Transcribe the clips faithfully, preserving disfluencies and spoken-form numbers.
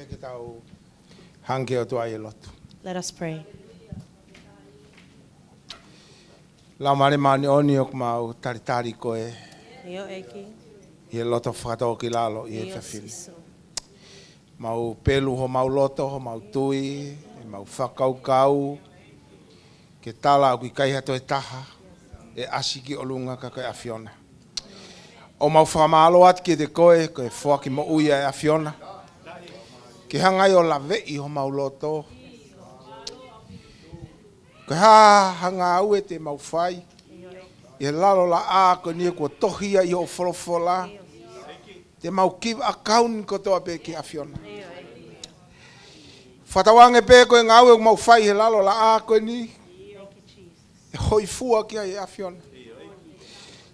Ke tau hanga ki he ʻOtua ʻi he lotu. Let us pray. Laumālie Māʻoniʻoni, ʻoku mau talitali koe ʻIo ʻEiki. ʻi he loto fakatōkilalo ʻi he ʻIo efiafi ni. Sīsū. Mau pelu homau loto, homau tui, ʻemau fakakaukau, ke tala ʻoku ʻikai ha toe taha ʻe ʻasi ki ʻolunga ka ko e ʻAfiona. ʻOku mau fakamālō atu kiate koe, ko e foaki moʻui ʻa e ʻAfiona, ke hanga ai ʻo laveʻi homau loto. Ko e hā ha ngāue te mau fai ʻi he lalo laʻā ko eni kuo tohi ia ʻi hoʻo folofola, te mau give account kotoa pē ki he ʻAfiona. Fakatauange pē ko e ngāue ʻoku mau fai he lalo laʻā ko eni, ʻe hōifua ki ai e ʻAfiona.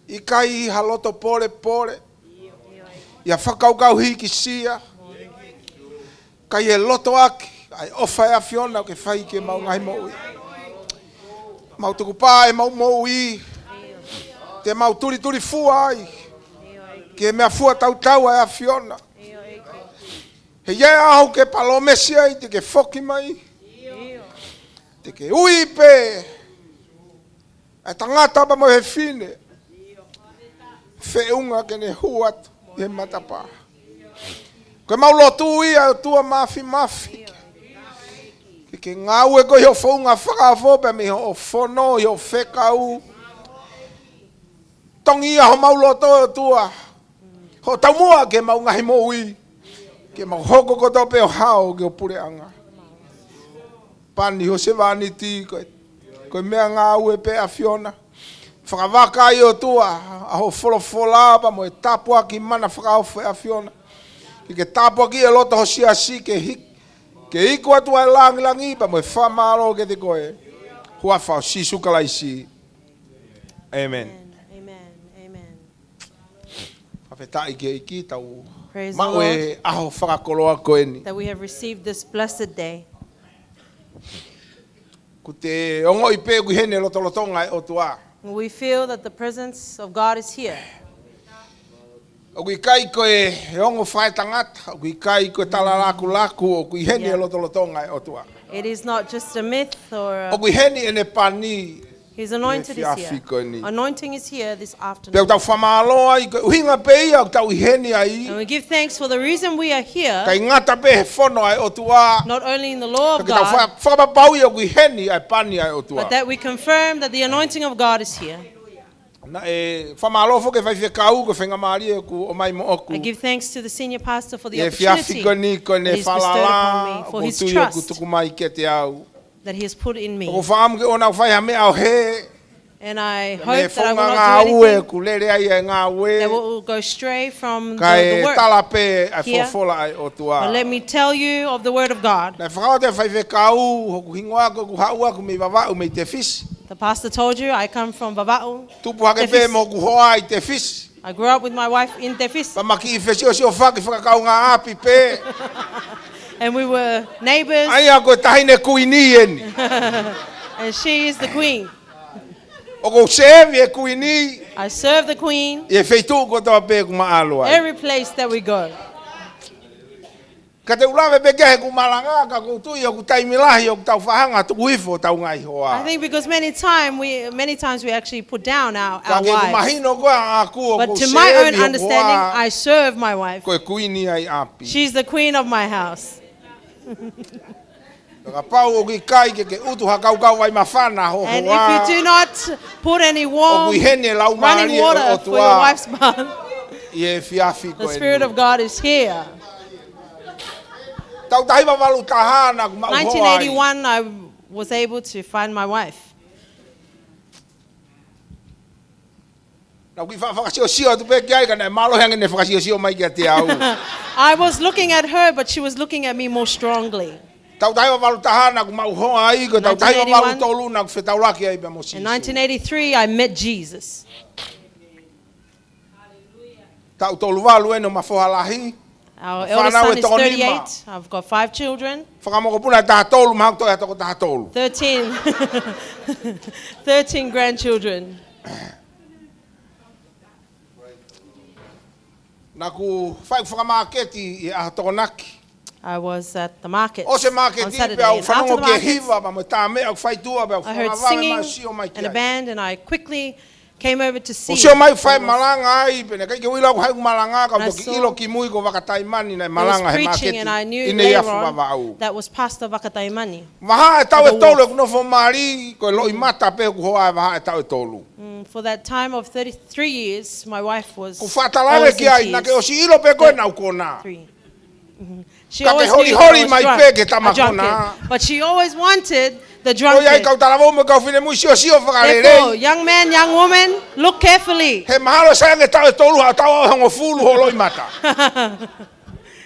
ʻIkai ha loto polepole, ʻi ha fakakaukau hīkisia, ka ʻi he loto ʻaki ʻa e ʻofa ʻa e ʻAfiona ʻoku ke fai ki heʻemau ngaahi moʻui. Mau tukupā ʻemau moʻui, te mau tulitulifua ai ki he meʻafua tautau ʻa e ʻAfiona. He ʻi ai e ʻaho ʻoku ke palōmesi ai te ke foki mai, te ke ui pē ʻa e tangata pea mo e fefine feʻunga ke ne hū atu ʻi he matapā. Ko ʻemau lotu ia ʻOtua Māfimafi, ke ke ngāue koe ʻi hoʻo founga fakaofo pea mei hoʻo fono, ʻi hoʻo fekau. Tongi ia homau loto ʻOtua, hoʻo taumuʻa ki heʻemau ngaahi moʻui, ke mau hoko kotoa pē ʻo hao ki ho puleʻanga. Pani ho sevāniti ko e, ko e meʻangāue pē ʻAfiona. Fakavaka ai ʻOtua ʻa hoʻo folofola pea mo e tāpuaki mana fakaofo ʻa e ʻAfiona, ke ke tāpuakiʻi e loto ho siasi ke hik-, ke iku atu ʻa e langilangi pea mo e fakamālō kiate koe. Huafa ʻo Sīsū Kalaisi. ʻĒmeni. Amen. Amen. Fakafetaʻi ki he ʻEiki, tau Praise the maʻu e Lord. ʻAho fakakoloa ko eni. That we have received this blessed day. ʻOku te ongoʻi pē ʻoku ʻi heni e lotolotonga ʻo e ʻOtua. We feel that the presence of God is here. ʻOku ʻikai ko e ongo fakaetangata, ʻoku ʻikai ko e tala lakulaku, ʻoku ʻi heni e Yeah. lotolotonga ʻo e ʻOtua. It is not just a myth or a ʻOku ʻi heni ʻene pani His anointed is here. Efiafi ko eni. Anointing is here this afternoon. Pea ʻoku tau fakamālō ai, ko e ʻuhinga pē ia ʻoku tau ʻi heni ai. And we give thanks for the reason we are here, ʻIkai ngata pē he fono ʻa e ʻOtua, not only in the law of God, ka ke tau fa-, fakapapauʻi ʻoku ʻi heni ʻa e pani ʻa e ʻOtua. But that we confirm that the anointing of God is here. Naʻe fakamālō foki e faifekau, ko e faingamālie ʻoku ʻomai moʻoku. I give thanks to the senior pastor for the ʻI he efiafi opportunity ko eni, ko ʻene that he's bestowed falala, upon me, for ʻoku his tui ʻoku trust tuku mai kiate au. that he has put in me. ʻOku ou fakaʻamu ke ʻoua naʻa fai ha meʻa ʻo hē. And I Ka mei he hope that I will founga not do ngāue, anything ʻoku lele ai e ngāue. that will go stray from the, Ka the e work tala pē ʻa e here. folofola ʻa e ʻOtua. But let me tell you of the word of God. Naʻe fakaʻosi e faifekau, hoku hingoa ko ʻeku haʻu ʻaku mei Vavaʻu mei Tefisi. The pastor told you I come from Vavaʻu, Tupu hake pē Tefisi. mo hoku hoa ʻi Tefisi. I grew up with my wife in Tefisi. Pea ma kiʻi fesiosiofaki fakakaungāʻapi pē. And we were neighbors. ʻA ia ko e taʻahine kuini eni. And she is the queen. ʻOku ou sevi e kuini. I serve the queen ʻI he feituʻu kotoa pē ʻoku ma ʻalu ai. every place that we go. Ka te u lave pē ki ai heʻeku malanga, ka ʻoku ou tui ʻoku taimi lahi ʻoku tau faʻa hanga tuku hifo ʻetau ngaahi hoa. I think because many time we, many times we actually put down our, Ka our ke ku wives. mahino ko ē ʻaʻaku ʻoku But ou to my own sevi hoku understanding, hoa, I serve my wife. ko e kuini ʻa e ʻapi. She's the queen of my house. Ka kapau ʻoku ʻikai ke ke utu ha kaukau vai māfana ho hoa, And if you do not put any warm ʻoku ʻi heni e laumālie ʻo e ʻOtua running water for your wife's bath, ʻi he efiafi ko eni. The Spirit of God is here. Taʻu taha hiva valu taha naʻa ku maʻu hoa ai. nineteen eighty-one, I was able to find my wife. Naʻa ku kiʻi fa-, fakasiosio atu pē ki ai, ka naʻe mālohi ange ʻene fakasiosio mai kiate au. I was looking at her, but she was looking at me more strongly. Taʻu taha hiva valu taha naʻa ku maʻu hoa ai, ko e taʻu taha hiva valu tolu naʻa ku fetaulaki ai pea mo Sīsū. In nineteen eighty-three, I met Jesus. Taʻu tolu valu ʻeni ʻo ma foha lahi. Our eldest son is thirty-eight. Fānau ʻe toko nima. I've got five children. Fakamokopuna ʻe taha tolu, mahalo ko e toko taha tolu. Thirteen. Thirteen grandchildren. Naʻa ku fai ʻeku fakamāketi ʻi he ʻaho Tokonaki. I was at the market ʻOsi e māketi pea u fanongo ki he hiva pea mo e tā meʻa ʻoku fai tuʻa pea u fakavave mai ʻo sio mai ki ai. Ō sio mai ʻoku fai malanga ai, pea naʻe ʻikai ke u ʻilo ʻoku ʻi ai ʻeku malanga, ka u toki ʻilo kimui ko Vaka Taimani naʻe malanga he māketi ʻi he efiafi Vavaʻu. Vahaʻa e taʻu ʻe tolu ʻeku nofo mali, ko e loʻimata pē ʻeku hoa he vahaʻa e taʻu ʻe tolu. Kuo u fakatalaʻi ki ai, naʻá ke ʻosi ʻilo pē koe naʻá ku konā. Ka ke holiholi mai pē ki he tama konā. But she always wanted the drunkard. ʻOiauē, kau talavou mo e kau finemui, siosio fakalelei. Therefore, young man, young woman, look carefully. He mahalo sai ange taʻu ʻe tolu, ha taʻu ʻe hongofulu hoʻo loʻimata.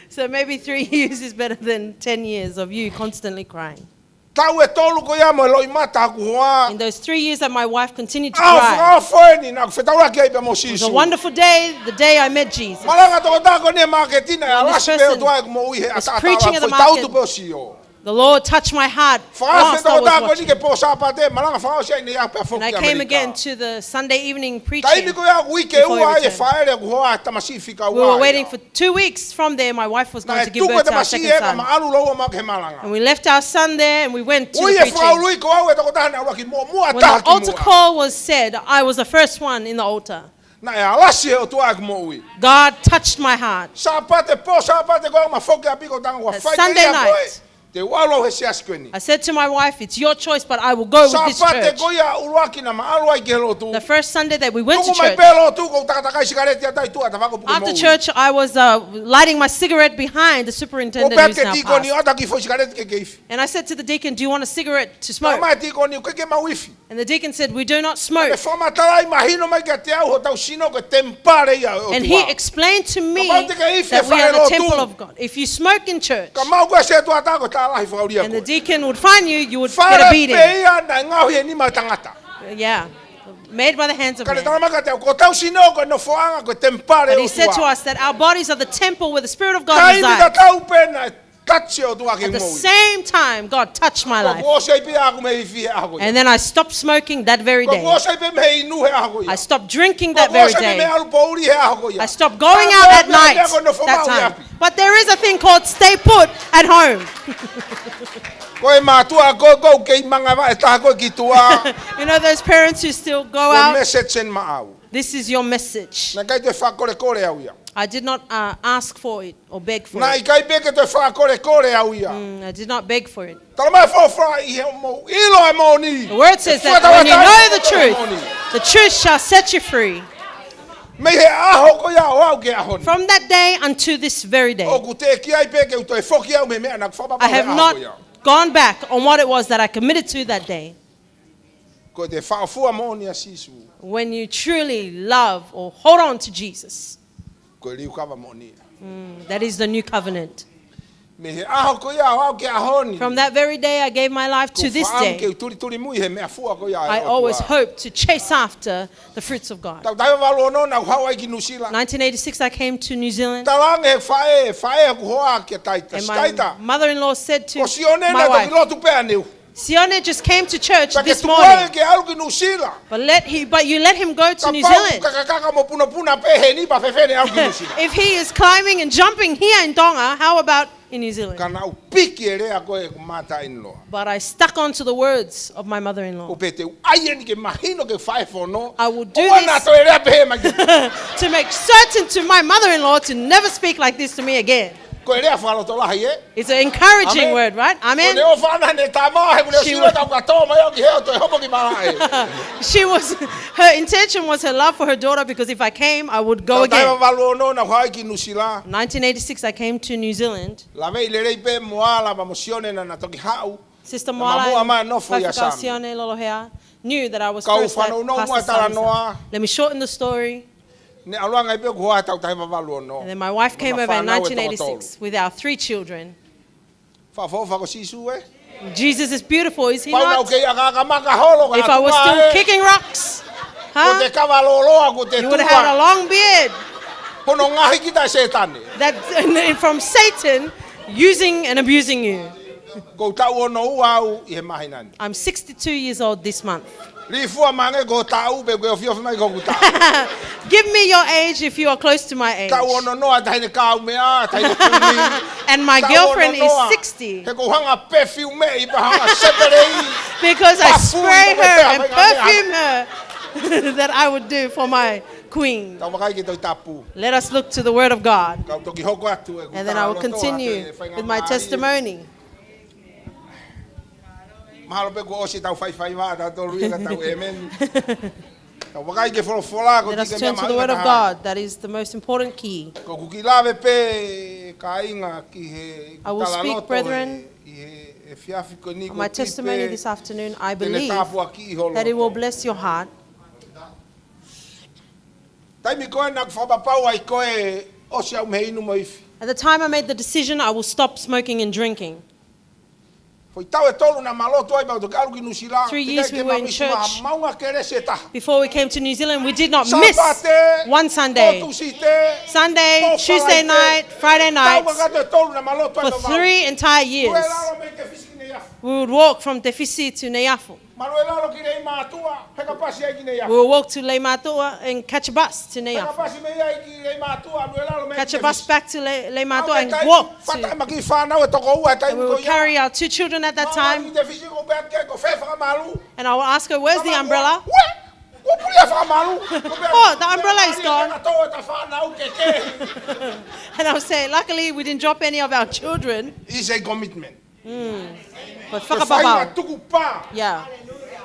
So maybe three years is better than ten years of you constantly crying. Taʻu ʻe tolu ko ia mo e loʻimata ʻeku hoa. In those three years that my wife continued to cry, ʻaho fakaofo eni naʻá ku fetaulaki ai pea mo Sīsū. It was a wonderful day, the day I met Jesus. Malanga e tokotaha ko eni he māketi, naʻe ʻalasi pē ʻOtua ʻeku moʻui he ʻataʻatā, ko e tautu pē ʻo sio. The Lord touched my heart whilst I was watching. Fakaafe e tokotaha ko eni ki he pō Sāpate, malanga fakaʻosi ai ʻi he ʻaho pea foki ki ʻAmelika. And I came again to the Sunday evening preaching before he returned. Taimi ko ia ʻoku ʻi ai e fāʻele ʻeku hoa, tamasiʻi fika ua ia. We were waiting for two weeks from there, my wife was going to give birth to our second son. Naʻe tuku e tamasiʻi ē, ka ma ʻalu lōua ma ki he malanga. And we left our son there and we went to the preaching. Ui e fakaului ko au e tokotaha naʻe ʻuluaki muʻomuʻa taha kimuʻa. When the altar call was said, I was the first one in the altar. Naʻe ʻalasi ʻe he ʻOtua ʻeku moʻui. God touched my heart. Sāpate, pō Sāpate ko ia ma foki ki ʻapi, ko u talaange, ʻoku fai pē ia koe. That Sunday night, Te u ʻalu au he siasi ko eni. I said to my wife, "It's your choice, but I will go with this church." Sāpate ko ia ʻuluaki naʻá ma ʻalu ai ki he lotu. The first Sunday that we went to church, Tuku mai pē lotu, ko u takatakai sikaleti ʻi he taʻi tuʻa ʻa e tafaʻaki ʻoku puke moʻui. After church, I was, uh, lighting my cigarette behind the superintendent who's now passed. Ko u pehē ki he tīkoni, ʻoatu ha kiʻi foʻi sikaleti ke ke ifi. And I said to the deacon, "Do you want a cigarette to smoke?" Talamai ʻe he tīkoni, ʻoku ʻikai ke mau ifi. And the deacon said, "We do not smoke." Pea ne fakamatalaʻi mahino mai kiate au, hotau sino ko e temipale ia ʻo e ʻOtua. And he explained to me that we are the temple of God. Kapau te ke ifi he fale lotu, If you smoke in church, ka maʻu koe ʻe he sētuata ko e tālahi fakaʻulia koe. And the deacon would fine you, you would get a beating. Fale pē ia naʻe ngaohi ʻe he nima ʻo e tangata. Yeah, made by the hands of man. Ka ne talamai kiate au, ko hotau sino ko e nofoʻanga ko e temipale ʻo e ʻOtua. But he said to us that our bodies are the temple where the Spirit of God resides. Taimi tatau pē naʻe touch ʻe he ʻOtua ki he moʻui. At the same time, God touched my life. Kuo u ʻosi ai pē ʻeku meʻa ifi he ʻaho ko ia. And then I stopped smoking that very day. Kuo u ʻosi ai pē meʻa inu he ʻaho ko ia. I stopped drinking that very day. Kuo u ʻosi ai pē meʻa ʻalu pouli he ʻaho ko ia. I stopped going out at night that time. Ka ko e meʻa ko e nofo maʻu ʻi ʻapi. But there is a thing called stay put at home. Ko e mātuʻa ko ē ʻoku kei manga vaʻe taha ko ē ki tuʻa. You know those parents who still go out? Ko e message eni maʻau. This is your message. Naʻe ʻikai te u fakakolekole au ia. I did not, uh, ask for it or beg for it. Naʻe ʻikai pē ke toe fakakolekole au ia. Mm, I did not beg for it. Talamai ʻe he folofola, ʻi hoʻomou ʻilo e moʻoni, The word says that when you know the truth, the truth shall set you free. Mei he ʻaho ko ia ʻo aʻu ki he ʻaho ni. From that day unto this very day, ʻOku teʻeki ai pē ke u toe foki au mei he meʻa naʻá ku fakapapauʻi he ʻaho ko ia. I have not gone back on what it was that I committed to that day. Ko ʻete fakaʻofoʻofa moʻoni ʻa Sīsū. When you truly love or hold on to Jesus, Ko e liukava moʻoni ia. Mm, that is the new covenant. Mei he ʻaho ko ia ʻo aʻu ki he ʻaho ni. From that very day I gave my life to this day, Ko u faʻa ke u tulitulimui he meʻafua ko ia ʻa e ʻOtua. I always hope to chase after the fruits of God. Taʻu taha hiva valu ono naʻá ku haʻu ai ki Nuʻusila. Nineteen eighty-six, I came to New Zealand. Talaange ʻe he faʻē, faʻē ʻoku hoa kia Taita. And my mother-in-law said to my wife, Ko Sione naʻe toki lotu pē ʻaneuhu. Sione just came to church this morning. Ka ke tuku ange ke ʻalu ki Nuʻusila. But let he, but you let him go to New Zealand. Kapau ʻoku kakaka mo punapuna pē heni pea fēfē ʻene ʻalu ki Nuʻusila. If he is climbing and jumping here in Tonga, how about in New Zealand? Ka naʻá ku piki e lea ko ē ʻeku mother-in-law. But I stuck on to the words of my mother-in-law. ʻO pehē te u ʻai eni ke mahino ki he faʻē fono. I will do this ʻoua naʻa toe lea pehē mai kiate au. To make certain to my mother-in-law to never speak like this to me again. Ko e lea fakalotolahi ē. It's an encouraging word, right? ʻĒmeni. Ko ʻene ʻofa ʻana ki heʻene tama, he ʻoku ne ʻosi ʻilo ʻoku tau katoa mai au ki hē ʻo toe hopo ki malaʻe. She was, her intention was her love for her daughter, because if I came, I would go again. Taʻu taha hiva valu ono naʻá ku haʻu ai ki Nuʻusila. Nineteen eighty-six, I came to New Zealand. Laveʻi lelei pē Moala pea mo Sione naʻá na toki haʻu. Sister Moala and Faifekau Sione Lolohea knew that I was first at Pastor Sana's house. Kau fanongo muʻa talanoa. Let me shorten the story. Ne ʻalu ange ai pē ʻeku hoa taʻu taha hiva valu ono. And then my wife came over in nineteen eighty-six with our three children. Fakaʻofoʻofa ko Sīsū ē. Jesus is beautiful, is he not? Kapau naʻá ku kei ʻakaʻaka maka holo ka tuʻa ē. If I was still kicking rocks, huh? Ko ʻete kava lōloa, ko ʻete tuʻa. You would have had a long beard. Hono ngaohi kita ʻe Sētane. That, and from Satan using and abusing you. Ko u taʻu ono ua au ʻi he māhina ni. I'm sixty-two years old this month. Lī fua mai ange ko e taʻu, pe ko e ofiofi mai ko hoku taʻu. Give me your age if you are close to my age. Taʻu ono noa, taʻahine kaumeʻa, taʻahine kumi. And my girlfriend is sixty. Taʻu ono noa. He ʻoku ou hanga ʻo perfume-ʻi pea hanga ʻo sepelei. Because I spray her and perfume her. That I would do for my queen. Tau vakai ki he Tohi Tapu. Let us look to the word of God. Kau toki hoko atu ʻeku talanoa atu e faingamālie. And then I will continue with my testimony. Mahalo pē kuo ʻosi ʻetau faifaiva, tau tolu ia ka tau ʻēmeni. Tau vakai ki he folofola, ko e kiʻi meʻa mahuʻinga taha. Let us turn to the word of God. That is the most important key. ʻOku ou kiʻi lave pē kāinga ki he talanoa ʻi he efiafi ko eni. I will speak, brethren, on my testimony this afternoon. I believe that it will bless your heart. Taimi ko ē naʻá ku fakapapau ai ko ē ʻosi au mei he inu mo e ifi. At the time I made the decision, I will stop smoking and drinking. Foʻi taʻu ʻe tolu naʻá ma lotu ai pea toki ʻalu ki Nuʻusila. Three years we were in church. Teʻeki ai ke ma misi ha maʻuʻanga kelesi ʻe taha. Before we came to New Zealand, we did not miss one Sunday. Sāpate, Tūsite, Sunday, Tuesday night, Friday nights. Taʻu kakato ʻe tolu naʻá ma lotu ai. For three entire years. Lue lalo mei Tefisi ki Neiafu. We would walk from Tefisi to Neiafu. Ma lue lalo ki Leimātuʻa, heka pasi ai ki Neiafu. We will walk to Leimātuʻa and catch a bus to Neiafu. Heka pasi mei ai ki Leimātuʻa, lue lalo mei Tefisi. Catch a bus back to Le-, Leimātuʻa and walk to. Fata ma kiʻi fānau ʻe toko ua he taimi ko ia. And we will carry our two children at that time. Ma ʻalu ki Tefisi, ʻoku ou pehē ki ai, ko fē fakamālū? And I will ask her, "Where's the umbrella?" Ua, ua, ua puli e fakamālū. Oh, the umbrella is gone. Ko e pehē, "Tau e ta fānau ke ke." And I will say, "Luckily, we didn't drop any of our children." It's a commitment. Mm. Ko e fakapapau. Ko e faʻahinga tukupā. Yeah.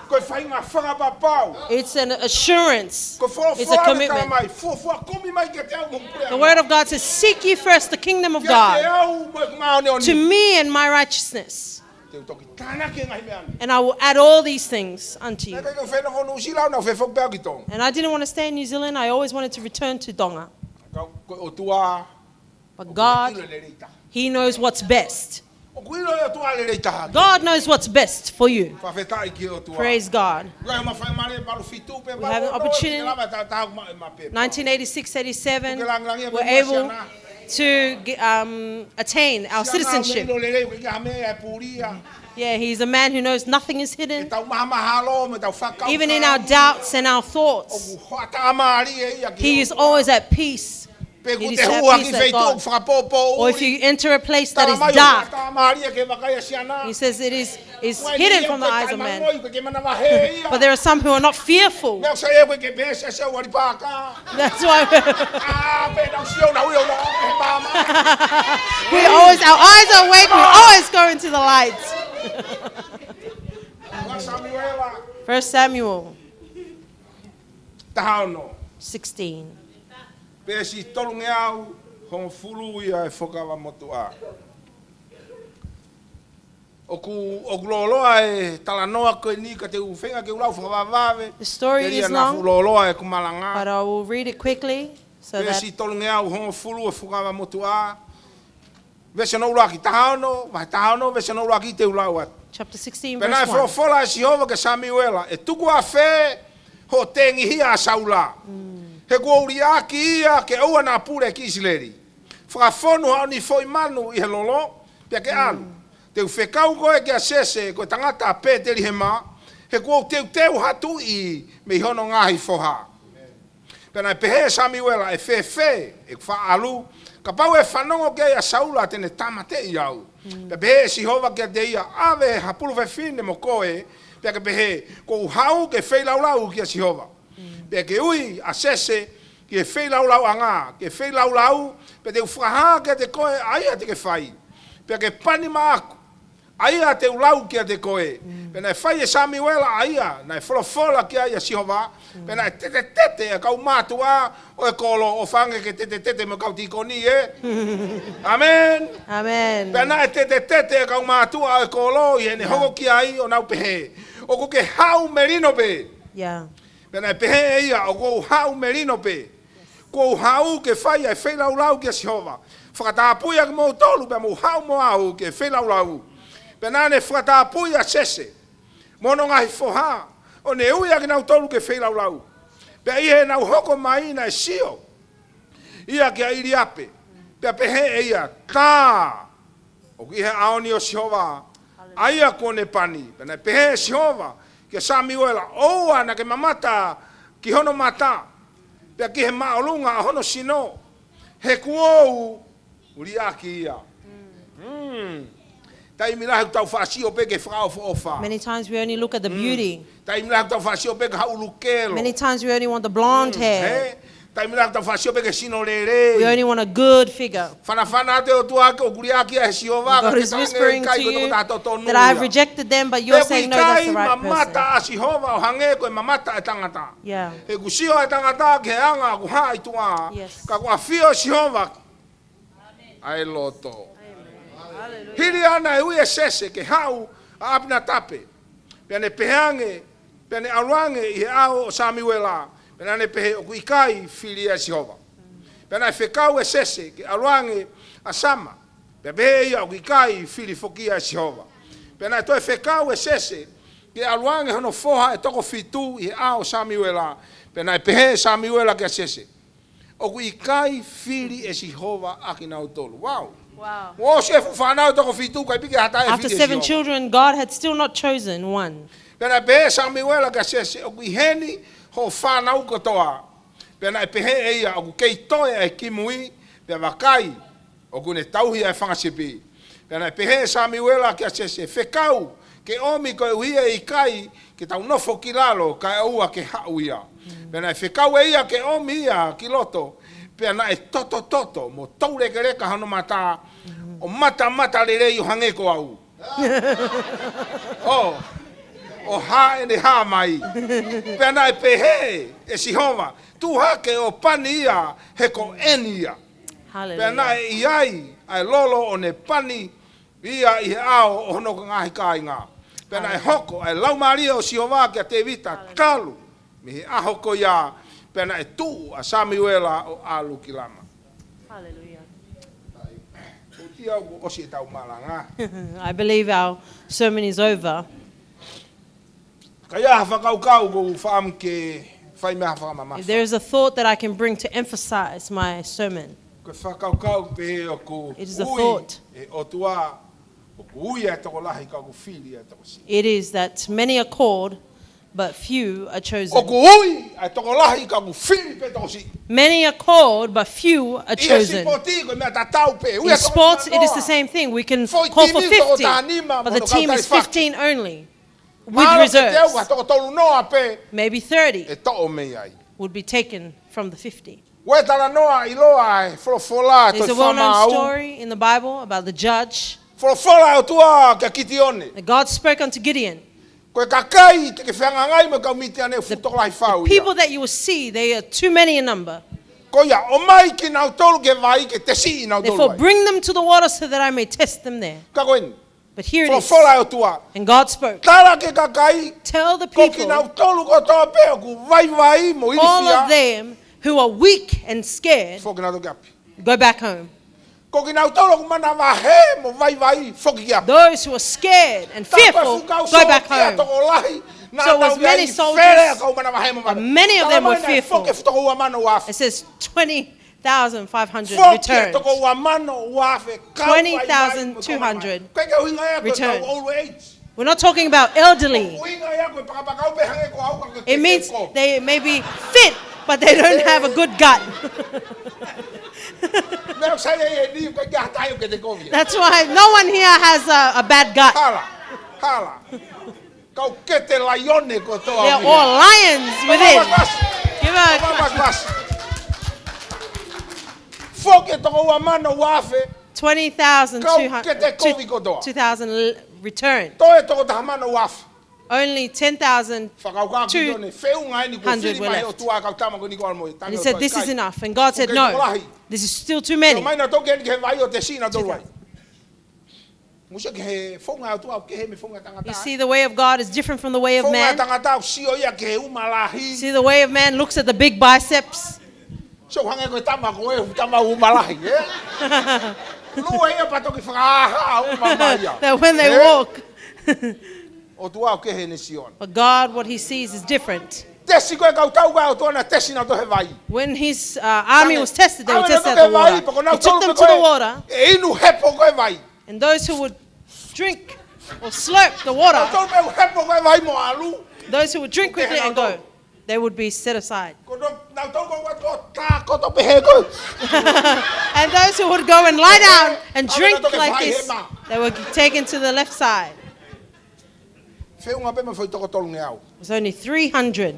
Ko e faʻahinga fakapapau. It's an assurance. It's a commitment. Ko e folofola ʻoku tala mai, fuofua kumi mai kiate au mo hoku puleʻanga. The word of God says, "Seek ye first the kingdom of God, kiate au mo hoku māʻoniʻoni, to me and my righteousness, te u toki tānaki e ngaahi meʻa ni." And I will add all these things unto you. Naʻe ʻikai ke u fie nofo Nuʻusila, naʻá ku fie foki pē au ki Tonga. And I didn't want to stay in New Zealand. I always wanted to return to Tonga. Ka ko e ʻOtua, But God, ʻoku ne ʻilo e lelei taha. He knows what's best. ʻOku ʻilo e ʻOtua e lelei taha. God knows what's best for you. Fakafetaʻi ki he ʻOtua. Praise God. Ua e ma fai male palu fitu pe palu ono, te ke lava ta, ta ma, ma pe. We have an opportunity. Nineteen eighty-six, eighty-seven, we're able to, um, attain our citizenship. Siana au me ʻilo lelei, ke ka me e pulia. Yeah, he's a man who knows nothing is hidden. Ke tau mahamahalo, mo tau fakakaukau. Even in our doubts and our thoughts, ʻoku hoʻata mālie ia ki he ʻOtua. He is always at peace. Pe ʻoku te hū hake ki he feituʻu ʻoku fakapōpou. It is at peace that God, or if you enter a place that is dark, tala mai ʻoku ʻikai ke vakai ʻe he siana. He says it is, is hidden from the eyes of man. Ko e taimi ʻoku ʻikai ke manavahē ia. But there are some who are not fearful. Meʻa ʻoku sai ʻoku ʻikai ke pehē ʻe he siasi ʻoku ʻalu pāka. That's why ʻĀ, pē naʻa ku sio naʻa ku ʻi ʻona ʻo he māmā. We always, our eyes are awake, we always go into the light. Ua Samuela. First Samuel. Taha ono. Sixteen. Peesi tolungeau hongofulu ia e Fuakava Motuʻa. ʻOku, ʻoku lōloa e talanoa ko eni ka te u feinga ke u lau fakavavevave. The story is long, telia naʻa fuʻu lōloa ʻeku malanga. But I will read it quickly so that. Peesi tolungeau hongofulu e Fuakava Motuʻa. Veesi hono ʻuluaki, taha ono, vahe taha ono, veesi hono ʻuluaki te u lau atu. Chapter sixteen, verse one. Pea naʻe folofola ʻa Sihova kia Samuela, ʻE tuku ʻafē hoʻo tengihia ʻa Saula? Mm. He kuo u liʻaki ia ke ʻoua naʻa pule ki ʻIsileli. Fakafonu haʻo niʻihi foʻi manu ʻi he lolo, pea ke ʻalu. Mm. Te u fekau koe kia Sese, ko e tangata ʻa Petelihema, he kuo u teuteu ha tuʻi mei hono ngaahi foha. Pea naʻe pehē ʻe Samuela, ʻE fēfē ʻeku faʻa ʻalu? Kapau ʻe fanongo ki ai ʻa Saula te ne tāmateʻi au. Mm. Pea pehē ʻe Sihova kiate ia, ʻAve ha pulu fefine mo koe, pea ke pehē, Kuo u haʻu ke feilaulau kia Sihova. Mm. Pea ke ui ʻa Sese ki he feilaulauʻanga, ke feilaulau, pea te u fakahā kiate koe ʻa ia te ke fai. Pea ke pani maʻaku ʻa ia te u lau kiate koe. Mm. Pea naʻe fai ʻe Samuela ʻa ia naʻe folofola ki ai ʻa Sihova. Mm. Pea naʻe tetetete ʻa e kau mātuʻa ʻo e kolo, ʻo feinga ke tetetete mo e kau tīkoni, ē? ʻĀmeni. ʻĀmeni. Pea naʻe tetetete ʻa e kau mātuʻa ʻo e kolo ʻi heʻene hoko ki ai ʻo nau pehē, ʻOku ke haʻu melino pē. Yeah. Pea naʻe pehē ʻe ia, ʻOku ou haʻu melino pē. Kuo u haʻu ke fai ʻa e feilaulau kia Sihova. Fakatapui ʻa kimoutolu pea mou haʻu mo au ki he feilaulau. Pea naʻa ne fakatapui ʻa Sese mo hono ngaahi foha, ʻo ne ui ʻa kinautolu ke feilaulau. Pea ʻi heʻenau hoko mai naʻe sio ia kia ʻIliape, pea pehē ʻe ia, Tā, ʻoku ʻi he ʻaoni ʻo Sihova ʻa ia kuo ne pani. Pea naʻe pehē ʻe Sihova kia Samiuela, ʻoua naʻa ke mamata ki hono mata, pea ki he māʻolunga ʻo hono sino, he kuo u liʻaki ia. Mm. Taimi lahi ʻoku tau faʻa sio pē ki he fakaʻofoʻofa. Many times we only look at the beauty. Taimi lahi ʻoku tau faʻa sio pē ki ha ʻulu kelo. Many times we only want the blonde hair. He? Taimi lahi ʻoku tau faʻa sio pē ki he sino lelei. We only want a good figure. Fanafana atu e ʻOtua ʻoku liʻaki ia ʻe Sihova, God is whispering to you that I have rejected them, but you're saying, "No, that's the right person." He ʻoku ʻikai mamata ʻa Sihova ʻo hangē ko e mamata ʻa e tangata. Yeah. He ʻoku sio ʻa e tangata ki he anga ʻoku hā ʻi tuʻa. Yes. Ka ʻoku ʻafio ʻa Sihova ʻa e loto. Amen. Hallelujah. Hili ʻa e ui ʻe Sese ke haʻu ʻa ʻApinatape, pea ne pehē ange, pea ne ʻalu ange ʻi he ʻao ʻo Samiuela, pea naʻa ne pehē, ʻoku ʻikai fili ia ʻe Sihova. Pea naʻe fekau ʻe Sese ke ʻalu ange ʻa Sama, pea pehē ʻe ia, ʻoku ʻikai fili foki ia ʻe Sihova. Pea naʻe toe fekau ʻe Sese ke ʻalu ange hono foha ʻe toko fitu ʻi he ʻao ʻo Samiuela, pea naʻe pehē ʻe Samiuela kia Sese, ʻoku ʻikai fili ʻe Sihova ʻa kinautolu. Wow. Wow. Kuo ʻosi e fuʻu fānau ʻe toko fitu, ʻikai pē ke ha taha ʻe fili ʻe Sihova. After seven children, God had still not chosen one. Pea naʻe pehē ʻe Samiuela kia Sese, ʻoku ʻi heni hoʻo fānau kotoa. Pea naʻe pehē ʻe ia, ʻoku kei toe ʻa e kimui, pea vakai, ʻoku ne tauhi ʻa e fanga sipi. Pea naʻe pehē ʻe Samiuela kia Sese, fekau ke ʻomi koeʻuhi ʻe ʻikai ke tau nofo ki lalo, kae ʻoua ke haʻu ia. Pea naʻe fekau ʻe ia ke ʻomi ia ki loto, pea naʻe totototo mo toulekeleka hono mata, ʻo matamata lelei ʻo hangē ko au. ʻO, ʻo hā ʻene hā mai. Pea naʻe pehē ʻe Sihova, tuʻu hake ʻo pani ia, he ko eni ia. Hallelujah. Pea naʻe ʻi ai ʻa e lolo ʻo ne pani ia ʻi he ʻao ʻo hono ngaahi kāinga. Pea naʻe hoko ʻa e Laumālie ʻo Sihova kia Tēvita talu mei he ʻaho ko ia, pea naʻe tuʻu ʻa Samiuela ʻo ʻalu ki Lama. Hallelujah. ʻOku ʻikai kuo ʻosi ʻetau malanga. I believe our sermon is over. Ka ʻi ai ha fakakaukau ʻoku ou fakaʻamu ke fai mei ai ha fakamamafa. If there is a thought that I can bring to emphasize my sermon, ko e fakakaukau pē ʻoku ui ʻe he ʻOtua, ʻoku ui ʻa e tokolahi ka ʻoku fili ʻa e tokosiʻi. It is that many are called, but few are chosen. ʻOku ui ʻa e tokolahi ka ʻoku fili pē tokosiʻi. Many are called, but few are chosen. ʻI he sipoti ko e meʻa tatau pē. Ui ʻa e tokolahi. In sports, it is the same thing. We can call for fifty, but the team is fifteen only. With reserves. Mahalo ke teu ka toko tolu noa pē. Maybe thirty ʻe toʻo mei ai. Would be taken from the fifty. Ko e talanoa ʻiloa ʻa e folofola ʻa e There's a well-known story in the Bible about the judge. Folofola ʻa e ʻOtua kia Kitione. That God spoke unto Gideon. Ko e kakai te ke fehangahangai mo e kau Mitiane ʻoku fuʻu tokolahi fau ia. The people that you will see, they are too many in number. Ko ia, ʻomai kinautolu ki he vai ke tesiʻi kinautolu ai. Therefore, bring them to the water so that I may test them there. Ka ko eni. But here it is. Folofola ʻa e ʻOtua. And God spoke. Tala ki he kakai, tell the people, ko kinautolu kotoa pē ʻoku vaivai mo ilifia, all of them who are weak and scared, foki kinautolu ki ʻapi. Go back home. Ko kinautolu ʻoku manavahē mo vaivai, foki ki ʻapi. Those who are scared and fearful, go back home. Ka ko e fuʻu kau sōtia tokolahi naʻa nau ʻi ai, fele ʻa e kau manavahē mo vaivai. So it was many soldiers, but many of them were fearful. Talamai naʻe foki e fuʻu toko ua mano ua afe. It says twenty thousand five hundred returned. Foki e toko ua mano ua afe, kau vaivai mo kau manavahē. Twenty thousand two hundred returned. Ko e ʻuhinga ia ko e kau old age. We're not talking about elderly. Ko e ʻuhinga ia ko e pakapakau pē hangē ko au ka ko e kete ko. It means they may be fit, but they don't have a good gut. Meʻa ʻoku sai ai eni, ʻikai ke ʻi ai ha taha ʻoku kete kovi. That's why no one here has a, a bad gut. Hala, hala. Kau kete laione kotoa. They're all lions within. Give her a clap. Foki e toko ua mano ua afe. Twenty thousand two hundred, kau kete kovi kotoa. Two thousand returned. Toe toko taha mano ua afe. Only ten thousand two hundred were left. Fakakaukau ki ʻIone, feʻunga eni, kuo fili mai ʻe he ʻOtua e kau tama ko eni ko Alamo. And he said, "This is enough." And God said, "No, this is still too many." Ko e tokolahi. Ō mai nautolu ki heni ki he vai ʻo tesiʻi nautolu ai. Mou sio ki he founga ʻa e ʻOtua ʻoku kehe mei he founga ʻa e tangata. You see, the way of God is different from the way of man. Founga ʻa e tangata ʻoku sio ia ki he uma lahi. See, the way of man looks at the big biceps. Sio hangē ko e tama ko ē, tama uma lahi, ē? Lue ia pea toki fakahā uma mai ia. That when they walk. ʻOtua ʻoku kehe ʻene sio. But God, what he sees is different. Tesi ko ē kau tau ko ē ʻa e ʻOtua naʻe tesi nautolu he vai. When his, uh, army was tested, they were tested at the water. He took them to the water. He inu hepo ko ē vai. And those who would drink or slurp the water, nautolu pē ʻoku hepo ko ē vai mo ʻalu. Those who would drink quickly and go, they would be set aside. Ko no, nau tau ko ua ko tā ko to pehē ko. And those who would go and lie down and drink like this, they were taken to the left side. Feʻunga pē mo e foʻi toko tolungeau. It was only three hundred.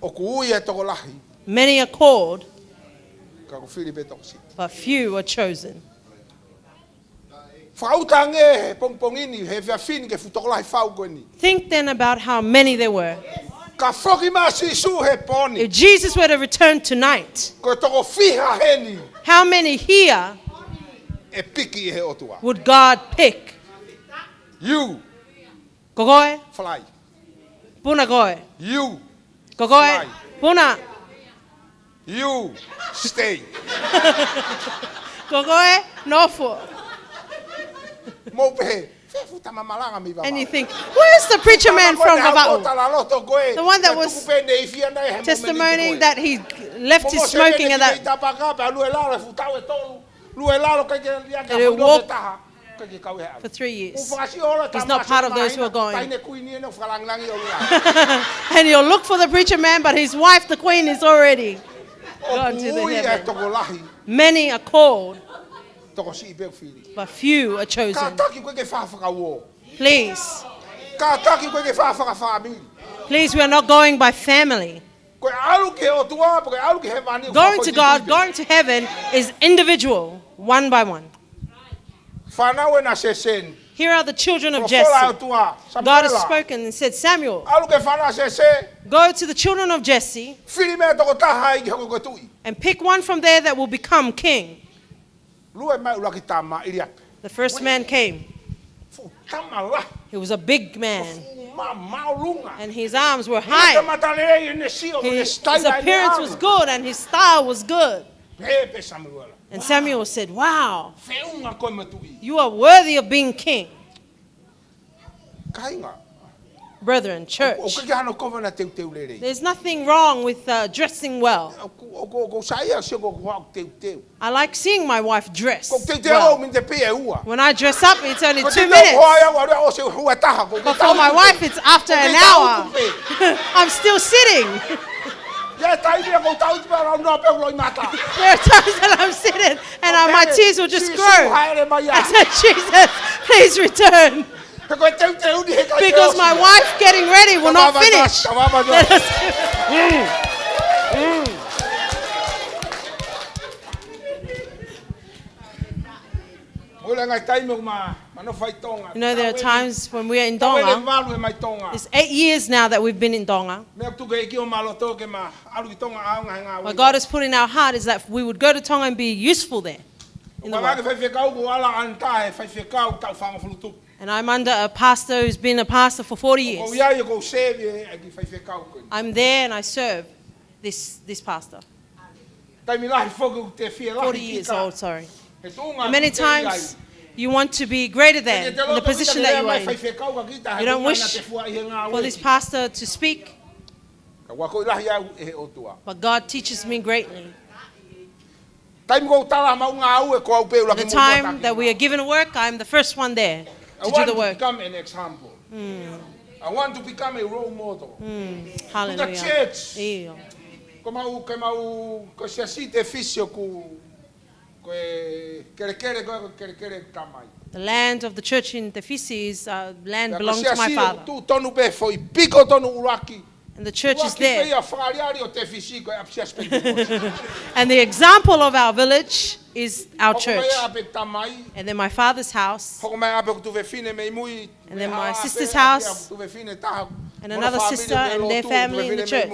ʻOku ui e tokolahi. Many are called, ka ʻoku fili pē tokosiʻi. But few are chosen. Fakauta ange he pongipongi ni, he efiafi ni, ki he fuʻu tokolahi fau ko eni. Think then about how many there were. Ka foki mai ʻa Sīsū he pō ni. If Jesus were to return tonight, ko e toko fiha heni, how many here ʻe piki ʻe he ʻOtua? Would God pick? You. Ko koe. Fly. Puna koe. You. Ko koe. Fly. Puna. You. Stay. Ko koe. Nofo. Mou pehē, fē fuʻu tama malanga mei Vavaʻu? And you think, "Where's the preacher man from Vavaʻu?" The one that was testimonying that he left his smoking at that, and he walked for three years. He's not part of those who are going. And he'll look for the preacher man, but his wife, the queen, is already gone to the heaven. Many are called, but few are chosen. Kātaki koe ke fai ha fakauō. Please. Kātaki koe ke fai ha fakafāmili. Please, we are not going by family. Ko e ʻalu ki he ʻOtua, pe ko e ʻalu ki hēvani, going to God, going to heaven is individual, one by one. Fānau ena ʻa Sese ni. Here are the children of Jesse. Folofola ʻa e ʻOtua, Samuela. God has spoken and said, "Samuel, ʻalu ki he fānau ʻa Sese. Go to the children of Jesse. Fili mai e tokotaha ia ke hoko ko e tuʻi." And pick one from there that will become king. Lue mai ʻuluaki tama, ʻIliape. The first man came. Fuʻu tama lahi. He was a big man. Fuʻu mā-, māʻolunga. And his arms were high. His appearance was good and his style was good. Pehē pē ʻe Samuela, "Wow." And Samuel said, "Wow. Feʻunga koe mo e tuʻi." You are worthy of being king." Kāinga. Brethren, church, ʻoku ʻikai ke ʻi ai hano kovana teuteu lelei. There's nothing wrong with, uh, dressing well. ʻOku, ʻoku, ʻoku ou saiʻia ʻo sio ko e ʻoku ou teuteu. I like seeing my wife dress well. Ko e teuteu au miniti pē ʻe ua. When I dress up, it's only two minutes. Ko e teuteu au ʻo sio ʻe taha. But for my wife, it's after an hour. I'm still sitting. Ia, taimi ʻoku ou tau pē ʻo lau noa pē ʻoku loʻimata. There are times that I'm sitting and, uh, my tears will just grow. I said, "Jesus, please return." Because my wife getting ready will not finish. Let us You know, there are times when we are in Tonga. It's eight years now that we've been in Tonga. What God has put in our heart is that we would go to Tonga and be useful there in the work. And I'm under a pastor who's been a pastor for forty years. I'm there and I serve this, this pastor. Forty years old, sorry. And many times you want to be greater than in the position that you are in. You don't wish for this pastor to speak. But God teaches me greatly. The time that we are given work, I'm the first one there to do the work. I want to become an example. I want to become a role model. Hallelujah. To the church. ʻIo. Ko ʻemau, ko ʻemau, ko e siasi ʻi Tefisi ʻoku, ko e kelekele, ko e kelekele ʻeku tamai. The land of the church in Tefisi is, uh, land belonged to my father. Ko e siasi ʻoku tuʻu tonu pē foʻi piko tonu ʻuluaki. And the church is there. ʻUluaki pē ia fakaʻaliʻali ʻo Tefisi ko e ʻapisiasi Penitekosi. And the example of our village is our church. Hoko mai ʻa ʻapi ʻeku tamai. And then my father's house. Hoko mai ʻa ʻapi ʻeku tuofefine mei mui. And then my sister's house. And another sister and their family in the church.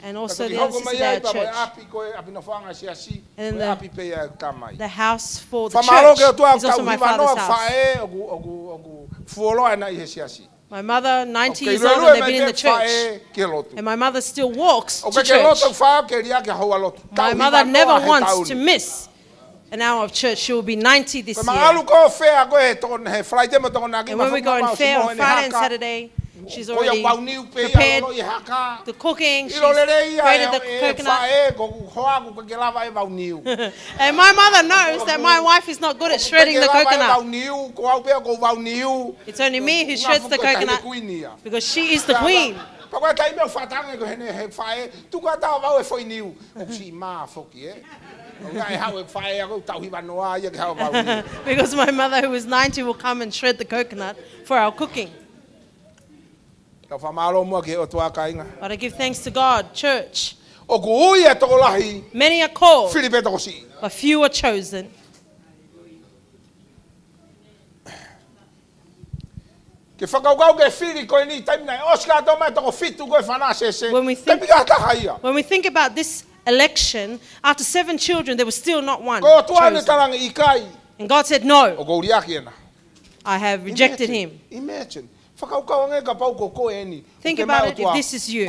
And also the other sister there at church. And then the, the house for the church is also my father's house. My mother, ninety years old, and they've been in the church. And my mother still walks to church. My mother never wants to miss an hour of church. She will be ninety this year. And when we go in fair on Friday and Saturday, She's already prepared the cooking. She's grated the coconut. And my mother knows that my wife is not good at shredding the coconut. It's only me who shreds the coconut because she is the queen. Because my mother, who is ninety, will come and shred the coconut for our cooking. But I give thanks to God, church. Many are called, but few are chosen. When we think, when we think about this election, after seven children, there was still not one chosen. And God said, "No, I have rejected him." Think about it if this is you.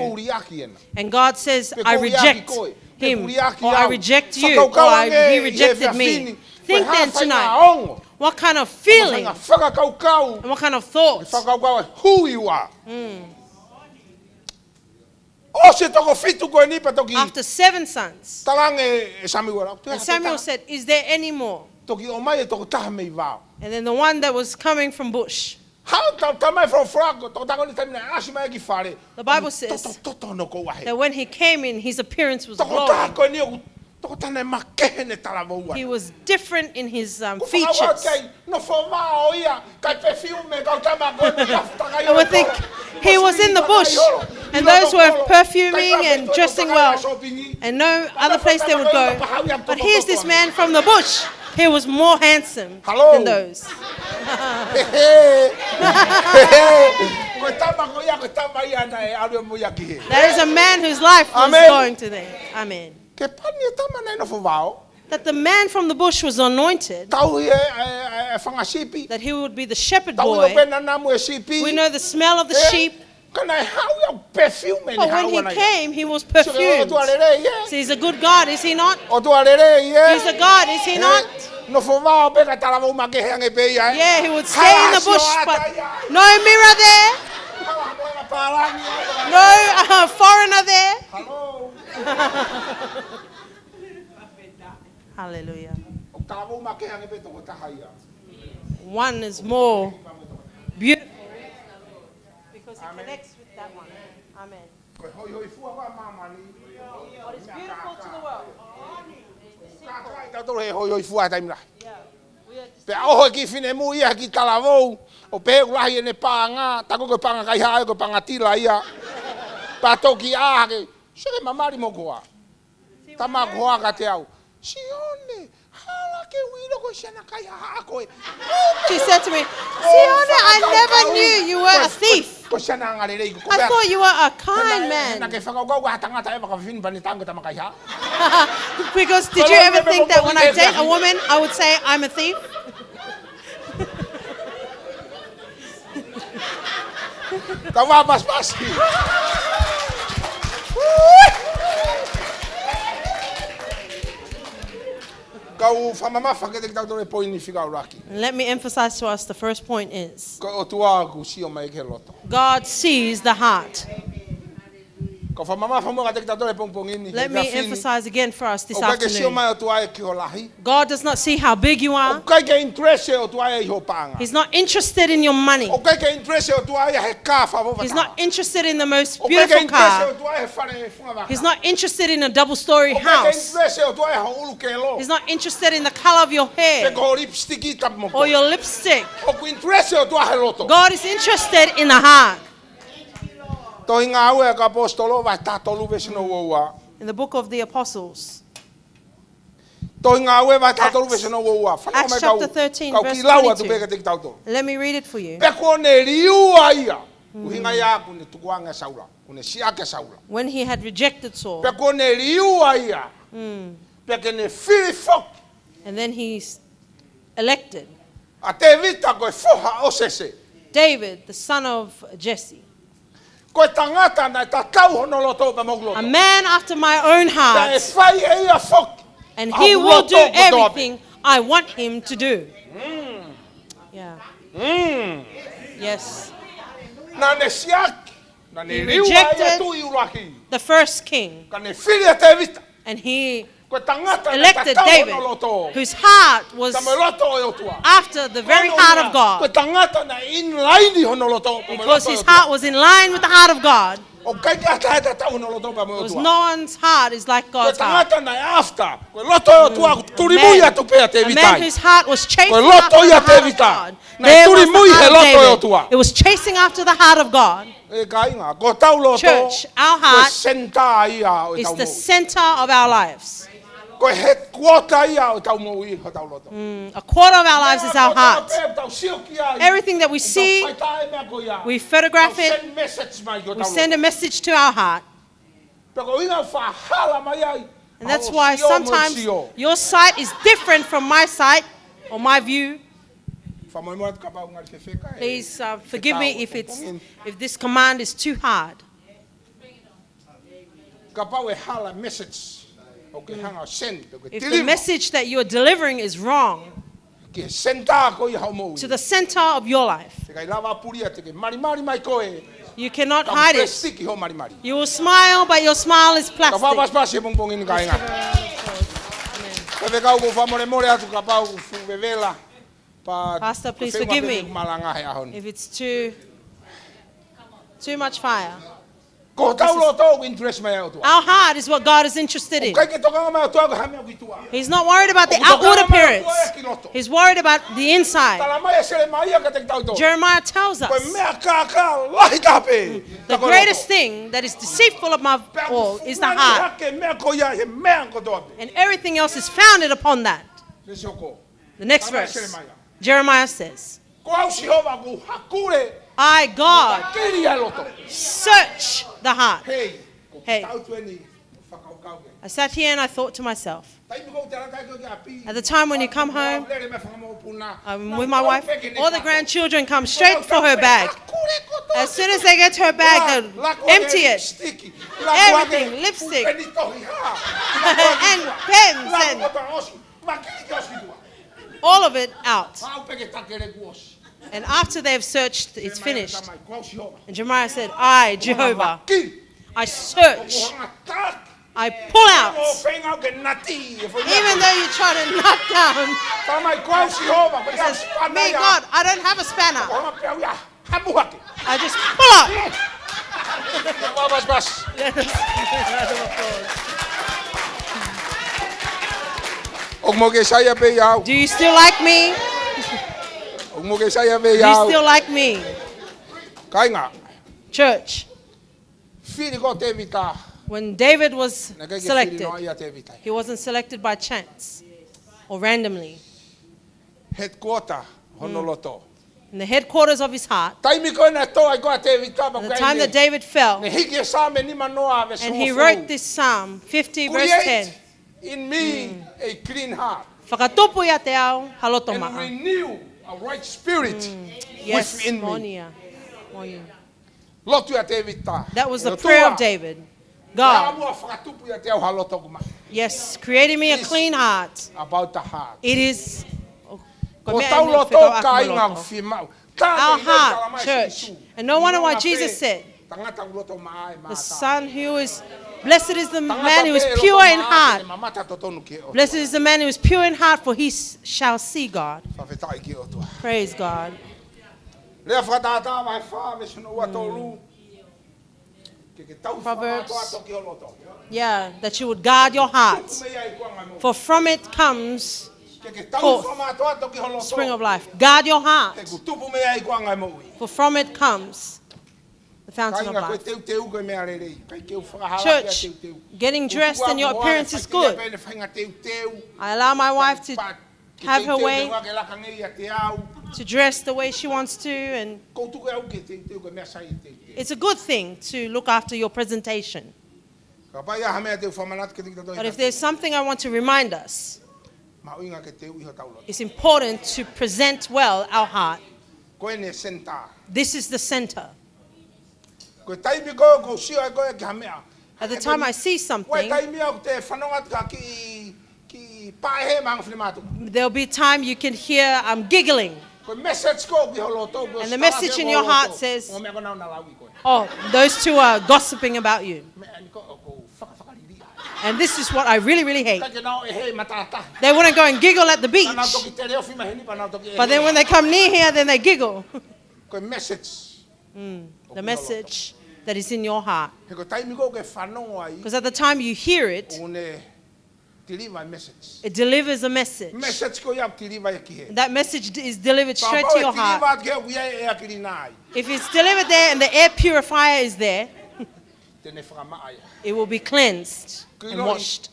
And God says, "I reject him," or, "I reject you," or, "He rejected me." Think then tonight, what kind of feeling and what kind of thoughts? And Samuel said, "Is there any more?" And then the one that was coming from bush. The Bible says that when he came in, his appearance was glorious. He was different in his, um, features. And we think he was in the bush, and those were perfuming and dressing well, and no other place they would go. But here's this man from the bush. He was more handsome than those. That is a man whose life was going to there. Amen. That the man from the bush was anointed. That he would be the shepherd boy. We know the smell of the sheep. But when he came, he was perfumed. So he's a good God, is he not? He's a God, is he not? Yeah, he would stay in the bush, but no mirror there. No, uh, foreigner there. Hallelujah. One is more beautiful because it connects with that one. Amen. What is beautiful to the world is deceitful. Yeah. Pea ʻoho e kiʻi finemui ia he kiʻi talavou, ʻo pehē ʻoku lahi ʻene paʻanga, tā ko e paʻanga kaihaʻa, ko e paʻanga tila ia. Pea toki ʻā hake, sio ki he mali mo koā. Tama ko ā kiate au. Sione, hala ke u ʻilo ko e siana kaihaʻa koe. She said to me, "Sione, I never knew you were a thief. Ko e siana angalelei ko ē." I thought you were a kind man. Naʻá ke fakakaukau ko ha tangata ʻe fakafiu pea ne tango tama kaihaʻa. Because did you ever think that when I date a woman, I would say I'm a thief? Kau ā pasipasi. Kau fakamamafa kiate kitautolu e poini fika ʻuluaki. Let me emphasize to us the first point is, Ko e ʻOtua ʻoku sio mai ki he loto. God sees the heart. Kau fakamamafa muʻa kiate kitautolu e pongipongi ni. Let me emphasize again for us this afternoon. ʻOku ʻikai ke sio mai ʻOtua ia ki ho lahi. God does not see how big you are. ʻOku ʻikai ke interest e ʻOtua ia ʻi ho paʻanga. He's not interested in your money. ʻOku ʻikai ke interest e ʻOtua ia he kā fakafoʻou. He's not interested in the most beautiful car. ʻOku ʻikai ke interest e ʻOtua ia he fale funga vaka. He's not interested in a double-story house. ʻOku ʻikai ke interest e ʻOtua ia ho ʻulu kelo. He's not interested in the color of your hair. Pe ko ho lipstick tapu mo koe. Or your lipstick. ʻOku interest e ʻOtua he loto. God is interested in the heart. Tohi Ngāue ʻa e kau ʻAposetolo vahe taha tolu veesi hono ua ua. In the book of the Apostles. Tohi Ngāue vahe taha tolu veesi hono ua ua. Fanongo mai kau, kau kiʻi lau atu pē kiate kitautolu. Let me read it for you. Pea kuo ne liua ia. ʻUhinga ia kuo ne tukuange ʻa Saula. Kuo ne siʻaki ʻa Saula. When he had rejected Saul. Pea kuo ne liua ia. Pea ke ne fili foki. And then he's elected. ʻA Tēvita ko e foha ʻo Sese. David, the son of Jesse. Ko e tangata naʻe tatau hono loto pea mo hoku loto. A man after my own heart. Pea ʻe fai ʻe ia foki. And he will do everything I want him to do. Yeah. Yes. Naʻa ne siʻaki, naʻa ne liliu ʻa e tuʻi ʻuluaki. He rejected the first king. Ka ne fili ʻa Tēvita. And he Ko e tangata naʻe elected tatau David, hono loto. Whose heart was Ka mo e loto ʻo e ʻOtua. After the very heart of God. Ko e tangata naʻe in line hono loto, ka mo e loto ʻo e ʻOtua. Because his heart was in line with the heart of God. ʻOku ʻikai ke ʻi ai ha taha ʻe tatau hono loto pea mo e ʻOtua. Because no one's heart is like God's heart. Ko e tangata naʻe after. Ko e loto ʻo e ʻOtua, mm, tuli mui atu pē ʻa Tēvita ai. A man whose heart was chasing after the heart of God. Ko e loto ia ʻo Tēvita. Naʻe tuli mui he loto ʻo e ʻOtua. There was the heart of David. It was chasing after the heart of God. ʻE kāinga, ko hotau loto, Church, our heart ko e senitā ia ʻo ʻetau moʻui. Is the center of our lives. Ko e headquarter ia ʻo ʻetau moʻui, hotau loto. Mm, a quarter of our lives is our heart. Meʻa kotoa pē ʻoku tau sio ki ai, Everything that we see, ʻoku tau faitā e meʻa ko ia. We photograph it, Tau send message mai ki hotau loto. We send a message to our heart. Pea ko e ʻuhinga faʻa hala mai ai, And that's why sometimes your sight is different from my sight or my view. Fakamolemole atu kapau ngali fefeka e Please, uh, forgive me if it's, if this command is too hard. Kapau ʻe hala message ʻoku ke hanga ʻo send, ʻoku ke deliver. If the message that you're delivering is wrong, Ki he senitā ko ia hoʻo moʻui. To the center of your life. Te ke ʻikai lava ʻo pulia, te ke malimali mai koe. You cannot hide it. Ka plastic hoʻo malimali. You will smile, but your smile is plastic. Ka fakapasipasi he pongipongi ni kāinga. Let's give a round of applause. Amen. Faifekau, ʻoku ou fakamolemole atu kapau ʻoku fuʻu vevela. Pastor, please forgive me Ka feʻunga pē ke malanga he ʻaho ni. If it's too, too much fire. Ko hotau loto ʻoku interest mai ʻa e ʻOtua. Our heart is what God is interested in. ʻOku ʻikai ke tokanga mai ʻa e ʻOtua ki ha meʻa ʻoku ʻi tuʻa. He's not worried about the outward appearance. ʻOku tokanga mai ʻa e ʻOtua ki loto. He's worried about the inside. Tala mai ʻe Selemaia kiate kitautolu. Jeremiah tells us, Ko e meʻa kākā lahi taha pē, ka ko e loto. The greatest thing that is deceitful above all is the heart. Pea ʻoku fungani hake meʻa ko ia he meʻa kotoa pē. And everything else is founded upon that. Veesi hoko. The next verse. Tala mai ʻe Selemaia. Jeremiah says, Ko au Sihova ʻoku hakule, I, God, ʻoku vakili ʻa e loto. Search the heart. Hei, ko Hey. Tau tueni, fakakaukau ke. I sat here and I thought to myself, Taimi ko ē ʻoku te laka ai koe ki ʻapi, At the time when you come home, lele mai fanga mokopuna, I'm with my wife, all the grandchildren come straight for her bag. As soon as they get to her bag, they'll empty it. Everything, lipstick, and pens, and All of it out. Pau pē ke takele kuo ʻosi. And after they've searched, it's finished. Tala mai ko au Sihova. And Jeremiah said, I, Jehovah, Ki. I search. Ko au hanga taki. I pull out. Ko au feinga ke nati, e fo Even though you try to knock down, Tala mai ko au Sihova, ko au he ʻikai ha spana ia. Me, God, I don't have a spanner. Ko au hanga pē au ia. Hamu hake. I just pull up. Fakapasipasi. Let us give a round of applause. ʻOku mou kei saiʻia pē ʻiate au? Do you still like me? ʻOku mou kei saiʻia pē ʻiate au? Do you still like me? Kāinga. Church. Fili ko ē ʻa Tēvita. When David was selected, Naʻe ʻikai ke fili noa ia ʻa Tēvita. He wasn't selected by chance or randomly. Headquarter hono loto. In the headquarters of his heart, Taimi ko ē naʻe tō ai ko ē ʻa Tēvita, at the time that David fell, naʻe hiki e Saame nimanoa veesi hongofulu. And he wrote this Psalm fifty, verse ten. Create in me a clean heart. Fakatupu ʻiate au ha loto maʻa. And renew a right spirit within me. Mm, yes, moʻoni ia. Moʻoni. Lotu ʻa Tēvita. That was the prayer of David. God, Fakatupu ʻiate au ha loto ʻoku maʻa. Yes, creating me a clean heart. It's about the heart. It is, oh, Ko hotau loto, kāinga, ʻoku fiemaʻu. Our heart, church. And no wonder why Jesus said, Tangata ʻoku loto maʻa ʻe mātā. The son who is, blessed is the man who is pure in heart. Tangata pē ʻe loto maʻa ʻe mamata totonu ki he ʻOtua. Blessed is the man who is pure in heart, for he s-, shall see God. Fakafetaʻi ki he ʻOtua. Praise God. Lea Fakatātā vahe fā veesi hono ua tolu. Ke ke tauhi fakamātoato ki ho loto. Proverbs, yeah, that you would guard your heart. Tupu mei ai ʻa e ikuʻanga ʻo e moʻui. For from it comes forth the spring of life. Ke ke tauhi fakamātoato ki ho loto. Guard your heart. He ʻoku tupu mei ai ʻa e ikuʻanga ʻo e moʻui. For from it comes the fountain of life. Kāinga, ko e teuteu ko e meʻa lelei. ʻIkai ke u fakahalaʻi ʻa e teuteu. Church, getting dressed and your appearance is good. ʻOku ou tuku au ʻo fai ha faʻahinga teuteu. I allow my wife to have her way, Ke teuteu ke laka ange ʻiate au. To dress the way she wants to, and ʻOku ou tuku au ke teuteu ko e meʻa sai e teuteu. It's a good thing to look after your presentation. Kapau ʻoku ʻi ai ha meʻa te u fakamanatu kiate kitautolu. But if there's something I want to remind us, Mahuʻinga ke teuʻi hotau loto. It's important to present well our heart. Ko eni e senitā. This is the center. Ko e taimi ko ē ʻoku ou sio ai ko ē ki ha meʻa. At the time I see something, Ko e taimi ʻoku te fanongo atu ki he kiʻi, kiʻi paʻehē mo e anga finemātuʻa. There'll be time you can hear, um, giggling. Ko e message ko ē ki ho loto, ko e And the message in your heart says, "Oh, those two are gossiping about you." And this is what I really, really hate. They wouldn't go and giggle at the beach. But then when they come near here, then they giggle. Ko e message. The message that is in your heart. He ko e taimi ko ē ke fanongo ai, Because at the time you hear it, ʻoku ne deliver message. It delivers a message. Message ko ia ʻoku deliver ia ki hē. That message d- is delivered straight to your heart. Kapau ʻe deliver ki hē ʻoku ʻi ai e ʻea kilinā ai, If it's delivered there and the air purifier is there, te ne fakamaʻa ia. It will be cleansed and washed.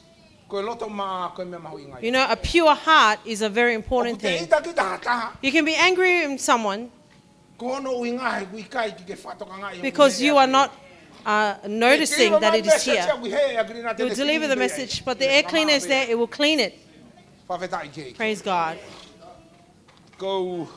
Ko e loto maʻa ko e meʻa mahuʻinga ia. You know, a pure heart is a very important thing. ʻOku te ʻita kita ha taha. You can be angry at someone, Ko hono ʻuhinga he ʻoku ʻikai ke ke fakatokangaʻi ʻoku because you are not, uh, noticing that it is here. You'll deliver the message, but the air cleaner is there, it will clean it. Fakafetaʻi ki he ʻEiki. Praise God. Ko u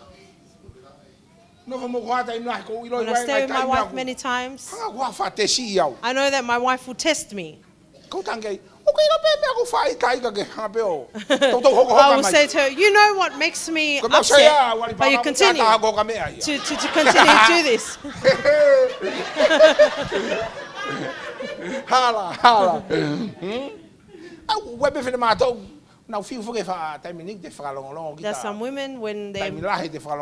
nofo mo e kau taimi lahi, ko u ʻilo When I stay with my wife many times, hanga ʻoku fakatesiʻi au. I know that my wife will test me. Ko u tangi ai, ʻoku ʻilo pē meʻa ʻoku ou faʻa ʻita ai ka ke hanga pē ʻo toutou hokohoka mai. I will say to her, "You know what makes me upset, but you continue to, to, to continue to do this." Hala, hala. Hmm? ʻOku ʻi ai pē finemātuʻa naʻa nau fiu foki he faʻa taimi ni te fakalongolongo kita. There's some women, when their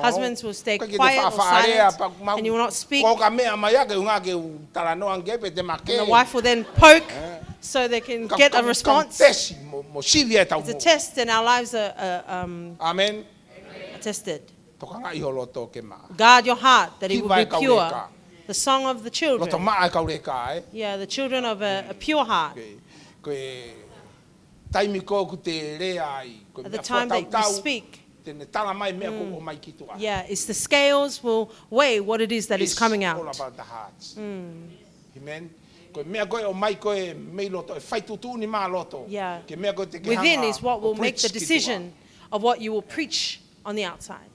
husbands will stay quiet or silent, and you will not speak, Taimi lahi te fakalongolongo kita. Taimi lahi te fakalongolongo. Ko ka meʻa mai ake, ʻuhinga ke u talanoa ange pē te make. And the wife will then poke so they can get a response. Ka, ka, ka u tesi mo, mo sivi ʻetau moʻui. It's a test, and our lives are, are, um, Amen. Are tested. Tokangaʻi ho loto ke maʻa. Guard your heart, that it will be pure. Hiva e kau leka. The song of the children. Loto maʻa e kau leka, ē? Yeah, the children of a, a pure heart. Ko e, ko e taimi ko ē ʻoku te lea ai, ko e meʻa fakatautau, At the time that you speak, te ne tala mai meʻa ʻoku ʻomai ki tuʻa. Yeah, it's the scales will weigh what it is that is coming out. It's all about the hearts. Amen. Ko e meʻa ko ē ʻomai ko ē mei loto, ʻe fai tuʻutuʻuni mai loto. Yeah. Ke meʻa ko ē te ke hanga ʻo preach ki tuʻa. Within is what will make the decision of what you will preach on the outside.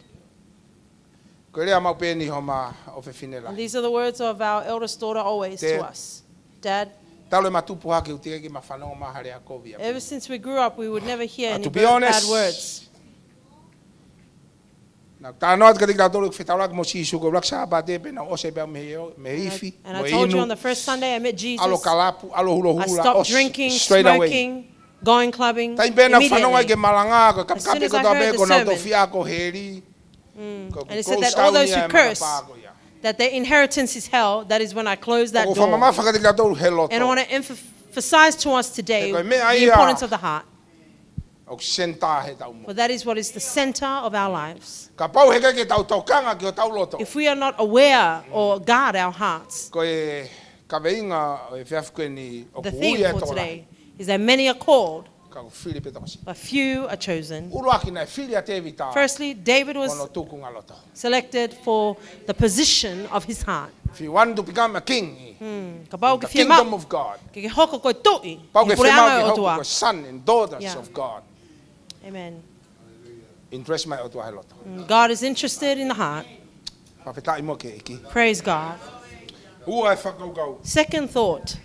Ko e lea maʻu pē eni ʻa homa ʻofefine lahi. And these are the words of our eldest daughter always to us. Dad, talu ʻema tupu hake ʻoku teʻeki ke ma fanongo mai ha lea kovi ʻaupito. Ever since we grew up, we would never hear any bad words. Naʻa ku talanoa atu kiate kitautolu ʻeku fetaulaki mo Sīsū, ko e ʻuluaki Sāpate pē naʻe ʻosi pē au mei he, mei he ifi mo e inu. And I told you on the first Sunday I met Jesus. ʻAlu kalapu, ʻalu hulohula, ʻosi, straight away. I stopped drinking, smoking, going clubbing, immediately. Taimi pē naʻa ku fanongo ai ki he malanga, ko e kapekape kotoa pē ko ʻenau tofiʻa ko heli. As soon as I heard the sermon, Ko e close down ia e matapā ko ia. That their inheritance is hell, that is when I close that door. ʻOku ou fakamamafa kiate kitautolu he loto. And I wanna emphasize to us today the importance of the heart. He ko e meʻa ia ʻoku senitā heʻetau moʻui. For that is what is the center of our lives. Kapau he ʻikai ke tau tokanga ki hotau loto. If we are not aware or guard our hearts, Ko e kaveinga ʻo e efiafi ko eni, ʻoku ui e tokolahi. The theme for today is that many are called, Ka ʻoku fili pē tokosiʻi. But few are chosen. ʻUluaki naʻe fili ʻa Tēvita. Firstly, David was Ko hono tuʻunga loto. Selected for the position of his heart. If you want to become a king, Hmm. Kapau ke fiemaʻu ke ke hoko ko e tuʻi ʻi he puleʻanga ʻo e ʻOtua. Kapau ke fiemaʻu ke hoko ko e son and daughters of God. Yeah. Amen. Interest mai ʻOtua he loto. Mm. God is interested in the heart. Fakafetaʻi mo e ʻEiki. Praise God. Ua e fakakaukau. Second thought.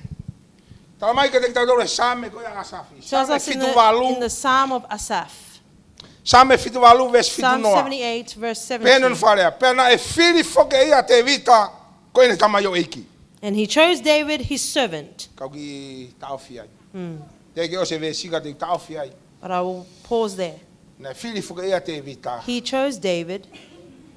Tala mai kiate kitautolu he Saame ko ia ʻa ʻAsafi. Tells us in the, Saame fitu valu. In the Psalm of Asaph. Saame fitu valu veesi fitu noa. Psalm seventy-eight, verse seventeen. Pehē hono fakalea: Pea naʻe fili foki ʻe ia ʻa Tēvita ko ʻene tamaioʻeiki. And he chose David his servant. Kau kiʻi taʻofi ai. Mm. Teʻeki ʻosi e veesi ka te u taʻofi ai. But I will pause there. Naʻe fili foki ʻe ia ʻa Tēvita. He chose David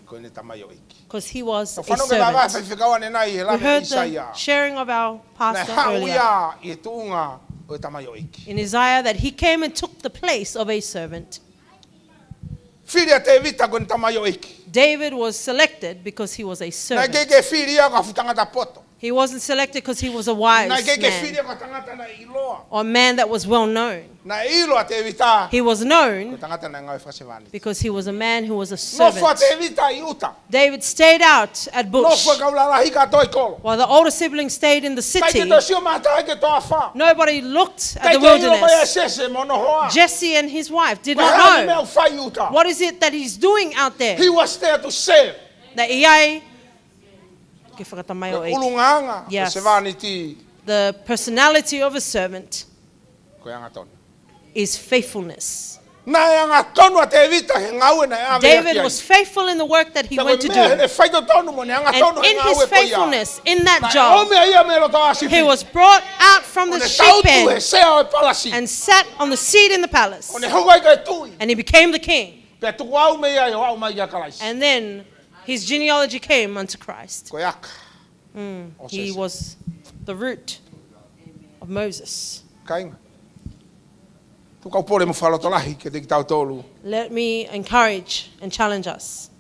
Ko ʻene tamaioʻeiki. 'Cause he was a servant. Tau fanongo ki he vavaʻa ʻa e faifekau ʻanenai he lave ʻa ʻIsaia. We heard the sharing of our pastor earlier. Naʻe haʻu ia ʻi he tuʻunga ʻo e tamaioʻeiki. In Isaiah, that he came and took the place of a servant. Fili ʻa Tēvita ko ʻene tamaioʻeiki. David was selected because he was a servant. Naʻe ʻikai ke fili ia ko ha fuʻu tangata poto. He wasn't selected 'cause he was a wise man. Naʻe ʻikai ke fili ia ko ha tangata naʻe ʻiloa. Or a man that was well known. Naʻe ʻilo ʻa Tēvita. He was known Ko e tangata naʻe ngāue fakasevāniti. Because he was a man who was a servant. Nofo ʻa Tēvita ʻi ʻuta. David stayed out at bush. Nofo e kau lalahi kātoa ʻi kolo. While the older siblings stayed in the city. ʻIkai ke toe sio mai ha taha ki he toafa. Nobody looked at the wilderness. ʻIkai ke ʻilo mai ʻa Sese mo hono hoa. Jesse and his wife did not know. Ko e hā e meʻa ʻoku fai ʻi ʻuta. What is it that he's doing out there? He was there to serve. Naʻe ʻi ai ke fakatamaioʻeiki. Ko e ʻulungaanga, ko e sevāniti. Yes. The personality of a servant Ko e angatonu. Is faithfulness. Naʻe angatonu ʻa Tēvita he ngāue naʻe ʻave ia ki ai. David was faithful in the work that he went to do. Pea ko e meʻa he faitotonu mo ʻene angatonu he ngāue ko ia. And in his faithfulness in that job, naʻe ʻomi ʻe ia mei loto ʻo ʻAsipi. He was brought out from the sheep pen. ʻO ne tautu he sea ʻo e palasi. And sat on the seat in the palace. ʻO ne hoko ai ko e tuʻi. And he became the king. Pea tuku au mei ai ʻo aʻu mai kia Kalaisi. And then his genealogy came unto Christ. Ko e aka. Mm, ʻo Sese. He was the root of Moses. Kāinga. Tuku au pole mo fakalotolahi kiate kitautolu. Let me encourage and challenge us.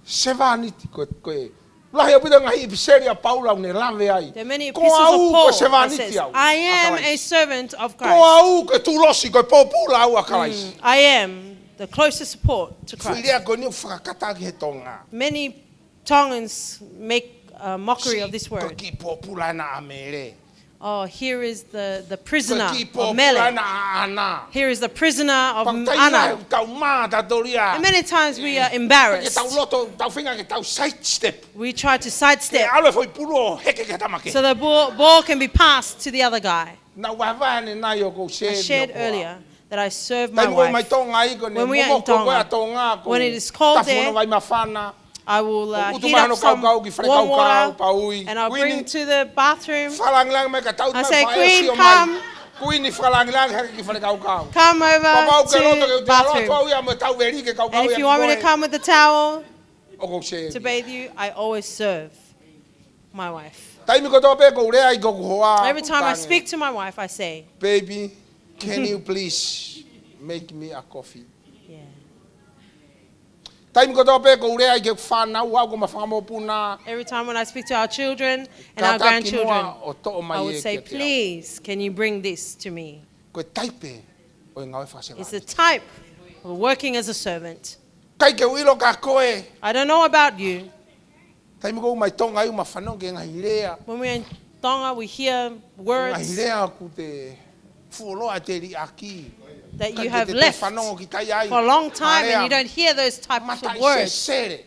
Sevāniti, ko e, ko e lahi ʻaupito ngaahi ʻipiseli ʻa Paula ʻoku ne lave ai. There are many epistles of Paul that says, "I am a servant of Christ." Ko au ko e sevāniti au ʻa Kalaisi. Ko au ko e tulosi, ko e pōpula au ʻa Kalaisi. Mm, I am the closest support to Christ. Foʻi lea ko eni ʻoku fakakata ki he Tonga. Many Tongans make a mockery of this word. Ko e kiʻi pōpula ʻena ʻa Mele. Oh, here is the, the prisoner of Mele. Ko e kiʻi pōpula ʻena ʻa ʻAna. Here is the prisoner of Anna. Pea taimi lahi ʻoku tau mā tautolu ia. And many times we are embarrassed. Ke tau loto, tau feinga ke tau sidestep. We try to sidestep. Ke ʻalu e foʻi pulu ʻo heke ki he tamake. So the ball, ball can be passed to the other guy. Naʻa ku vahevahe ʻanenai ʻoku ou sēvi ʻo koa. I shared earlier that I serve my wife. Taimi ko ē ʻoku ʻi Tonga ai ko ʻene momoko ko ē ʻa Tonga, ko e tafunga vai māfana. When it is cold there, I will, uh, heat up some warm water, and I'll bring to the bathroom. When it is cold, I'll go out ki falekaukau, pau i Kuini. Fakalāngilangi mai ka tau mai faʻē sio mai. I say, "Queen, come." Kuini, fakalāngilangi hake ki falekaukau. Come over to bathroom. Pea kapau ʻoku ke loto ke u toe ʻalu atu au ia mo e tauveli ke kaukau ia ki koe, ʻoku ou sēvi. And if you want me to come with the towel to bathe you, I always serve my wife. Taimi kotoa pē ʻoku ou lea ai ki hoku hoa, Every time I speak to my wife, I say, "Baby, can you please make me a coffee?" Yeah. Taimi kotoa pē ʻoku ou lea ai ki he fānau au ko ʻema fanga mokopuna, Every time when I speak to our children and our grandchildren, kātaki muʻa ʻo toʻo mai ē kiate au. I would say, "Please, can you bring this to me?" Ko e taipe ʻo e ngāue fakasevāniti. It's a type of working as a servant. ʻIkai ke u ʻilo kia koe. I don't know about you. Taimi ko ē ʻoku ʻi Tonga ai ʻoku ma fanongo ki he ngaahi lea. When we're in Tonga, we hear words Ngaahi lea ʻoku te fuoloa ʻete liʻaki. That you have left for a long time and you don't hear those types of words. Ka ke te fanongo ki ai. Mata ʻi sesele.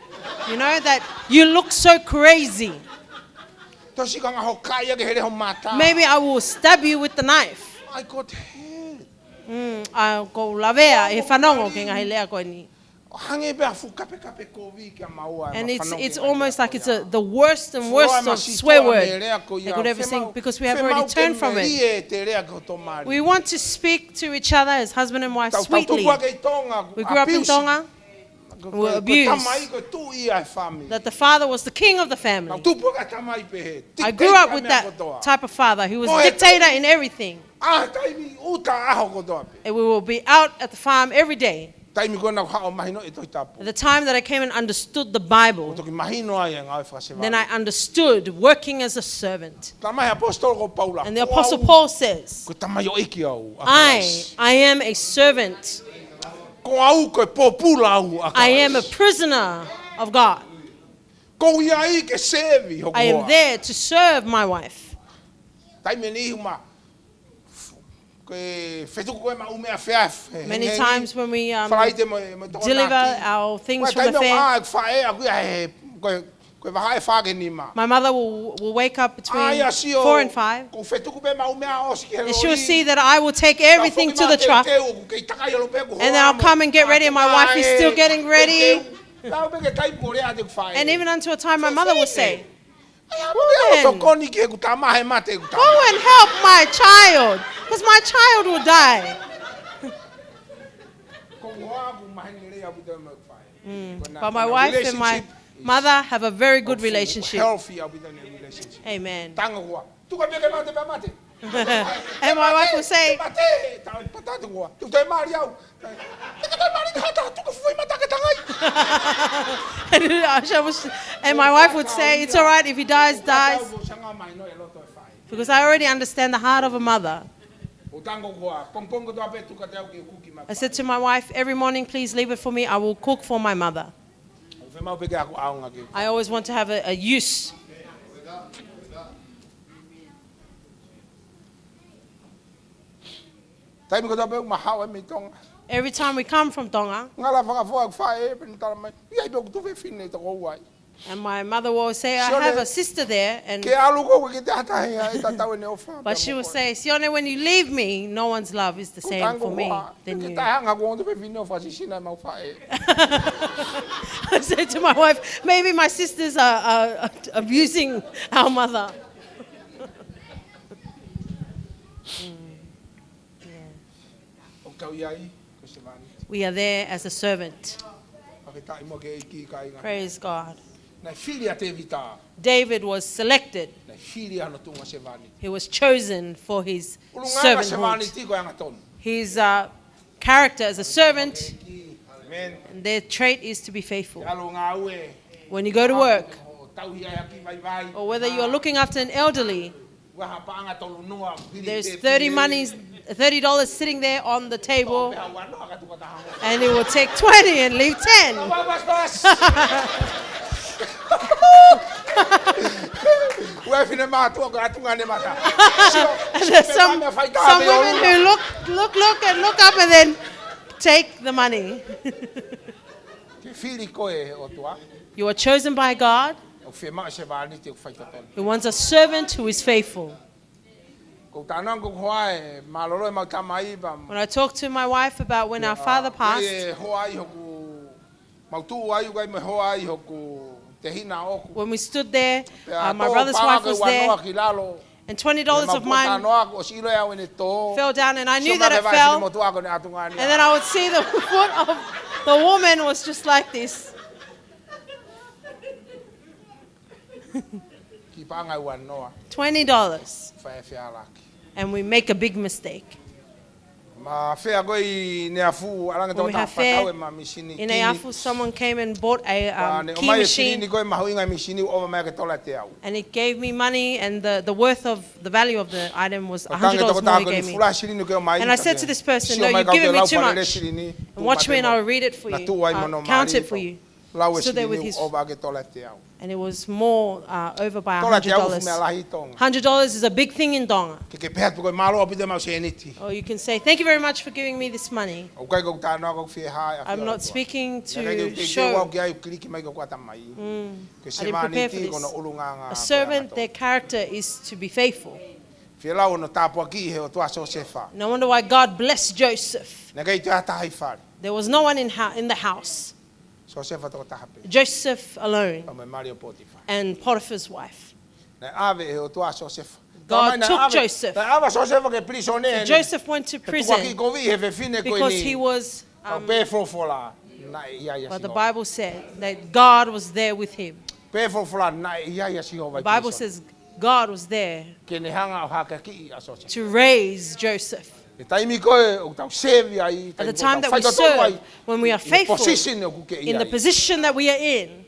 You know that you look so crazy. Tau sio ka ngaahi hoka ia ke hele ho mata. Maybe I will stab you with the knife. I got hurt. Mm, ʻoku ou lavea he fanongo ki he ngaahi lea ko eni. Hangē pē ha fuʻu kapekape kovi kia maua ʻema fanongo ki he ngaahi lea ko ia. And it's, it's almost like it's a, the worst and worst of swear word they could ever sing, because we have already turned from it. Fuoloa masitua mele ko ia. Femau ke melie ʻete lea ki ho tomali. We want to speak to each other as husband and wife sweetly. Tau, tau tupu hake ʻi Tonga, abuse. We grew up in Tonga. We were abused. Ko e tamai ko e tuʻi ia ʻo e fāmili. That the father was the king of the family. Tau tupu hake ʻa e tamai pehē. I grew up with that type of father who was a dictator in everything. Dictator meʻa kotoa. ʻA e taimi ʻuta ʻaho kotoa pē. And we will be out at the farm every day. Taimi ko ē naʻa ku haʻu ʻo mahinoʻi e Tohi Tapu. The time that I came and understood the Bible, ʻOku toki mahino ai e ngāue fakasevāniti. Then I understood working as a servant. Talamai ʻe he ʻaposetolo ko Paula, And the Apostle Paul says, Ko au ko e tamaioʻeiki au ʻa Kalaisi. I, I am a servant. Ko au ko e pōpula au ʻa Kalaisi. I am a prisoner of God. ʻOku ou ʻi ai ke sēvi hoku hoa. I am there to serve my wife. Taimi ʻe niʻihi ʻoku ma, ko e fetuku ko ē ʻema ʻū meʻa fair, he, Many times when we, um, Falaite mo, mo Tokonaki. Deliver our things from the fair, Ko e taimi ʻoku ʻā ʻeku faʻē ʻaʻaku ia he, ko e, ko e vahaʻa ʻe fā ki he nima. My mother will, will wake up between four and five. ʻAi ʻo sio, ʻoku ou fetuku pē ʻema ʻū meʻa ʻo ʻosi ki he loli. And she will see that I will take everything to the truck. Tau foki mai teuteu, ʻoku kei takai holo pē ʻeku hoa mo. And then I'll come and get ready, and my wife is still getting ready. Teuteu. Tau pē ki he taimi ʻoku lea atu ʻeku faʻē. And even unto a time my mother will say, Fefine. ʻAi ʻo ʻalu ʻo tokoni ki heʻeku tama he mate ʻeku tama. Woman, go and help my child, 'cause my child will die. Ko hoku hoa ʻoku maheni lelei ʻaupito mo ʻeku faʻē. Mm. Ko ʻena, But my wife and my mother have a very good relationship. Ko ʻena relationship is hopeful, healthy ʻaupito ʻena relationship. Amen. Tango koā. Tuku pē ke mate pea mate. And my wife will say, Ke mate, tau pata tuku koā. Tuku toe mali au. Te ka toe mali ka hata, tuku fui mata ke tangai. And I shall, and my wife would say, "It's all right, if he dies, dies." Because I already understand the heart of a mother. ʻO tango koā, pongipongi kotoa pē tuku kiate au ke kuki mai. I said to my wife, "Every morning, please leave it for me. I will cook for my mother." ʻOku fiemaʻu pē ke ʻaonga ki ai. I always want to have a, a use. Taimi kotoa pē ʻoku ma haʻu ai mei Tonga. Every time we come from Tonga, Ngala fakafoa ʻeku faʻē pea ne talamai, ʻi ai pē ʻoku tuʻu fefine ʻe toko ua ai. And my mother will say, "I Sione, have a sister there." And, ke ʻalu koe, ʻoku ʻikai ke te ʻi ai ha taha ia ʻe tatau ʻene ʻofa. but she will say, "Sione, when you leave me, no one's love is the same for me than you." Taʻanga ko ʻoku fefine ʻofa sisina ʻemau faʻē. I said to my wife, "Maybe my sisters are, are abusing our mother." Mm. Yeah. ʻOku tau ʻi ai, ko e sevāniti. We are there as a servant. Fakafetaʻi mo e ʻEiki, kāinga. Praise God. Naʻe fili ʻa Tēvita. David was selected. Naʻe fili ʻi hono tuʻunga sevāniti. He was chosen for his ʻUlungaanga servanthood. Sevāniti ko e angatonu. His uh, character as a servant, Amen. their trait is to be faithful. ʻAlu ngāue. When you go to work, ʻO tauhi ʻa e ʻaki vaivai. Or whether you are looking after an elderly, Ua ha paʻanga tolu noa, hili there's te thirty pili. Monies, thirty dollars sitting there on the table, Pea ua noa ka tuka taha. And he will take twenty and leave ten. Ua, ua, ua. Ua e fine mātuʻa ko e ʻatunga ne mata. Sio, And there's some, pea fai tā some pe women ʻolunga. Who look, look, look, and look up and then take the money. Ke fili koe ʻe he ʻOtua. You are chosen by God, ʻOku fiemaʻu sevāniti ʻoku faitotonu. Who wants a servant who is faithful. Ko u tānaki ko e hoa e mālōlō ʻemau tamai pea. When I talked to my wife about when our father passed, Ko e hoa ʻi hoku, mau tuʻu ai, ʻoku ʻi ai mo e hoa ʻi hoku tehina ʻoku. When we stood there, Pea uh, my tō brother's pala wife ko e was ua noa there, ki lalo. And twenty dollars of mine Pea mau tānaki, ʻosi ʻilo ʻe au ʻene tō. Fell down, and I knew Sio that mai it ke fell. Fefine motuʻa ko ʻene ʻatunga ni. And then I would see the foot of the woman was just like this. Kiʻi paʻanga ua noa. Twenty dollars. Fai e fealaki. And we make a big mistake. Mafea ko ē ʻi Neiafu, ʻalu ange When we tō have tā fair, fakau e ma mīsini in kini. Neiafu, someone came and bought a Pea um, ne key ʻomai e machine, silini ko ē mahuʻinga e mīsini ʻo ʻomai ke tola teau. And it gave me money, and the, the worth of the value of the item was Pea u talaange a hundred dollars ki he more tokotaha he ko eni, gave me. Fuʻu lahi e silini ko ē ʻoku ke ʻomai. And I said to this person, "No, you've given me too much. And watch me and I'll read it for you. I'll count it for you." Lau e silini ʻo ʻomai ke tola teau. And it was more uh, over by a hundred dollars. Tola teau ʻoku fuʻu meʻa lahi ʻi Tonga. Hundred dollars is a big thing in Tonga. Ke ke pehē atu ko e mālō ʻaupito ʻemau sēniti. Or you can say, "Thank you very much for giving me this money." ʻOku ʻikai ko u tānaki ʻoku fie hā e ʻafio ʻa e ʻOtua. I'm not speaking to show. Naʻe ʻikai ke u teitei au ki ai, u kiliki mai ko e kuata mai. Ko e sevāniti ko hono ʻulungaanga ko e angatonu. A servant, their character is to be faithful. Fielau hono tāpuakiʻi he ʻOtua ʻa Siosefa. No wonder why God blessed Joseph. Naʻe ʻikai toe ʻi ai ha taha ʻi fale. There was no one in, hou- in the house. Siosefa tokotaha pē. Joseph alone. Pea mo e mali ʻo Potifa. And Potiphar's wife. Naʻe ʻave ʻe he ʻOtua ʻa Siosefa. God took Joseph. Naʻe ʻave ʻa Siosefa ki he pilīsone. So Joseph went to prison. He tukuakiʻi koviʻi ʻe he fefine ko eni. Because he was, um, Pea pehē folofola, naʻe ʻi ai ʻa Sihova. But the Bible said that God was there with him. Pehē folofola, naʻe ʻi ai ʻa Sihova ʻi pilīsone. The Bible says God was there. Ke ne hanga ʻo hakeakiʻi ʻa Siosefa. To raise Joseph. He taimi ko ē ʻoku tau sevi ai, taimi ko ē ʻoku tau faitotonu ai, ʻi he position ʻoku ke ʻi ai. At the time that we serve, when we are faithful in the position that we are in.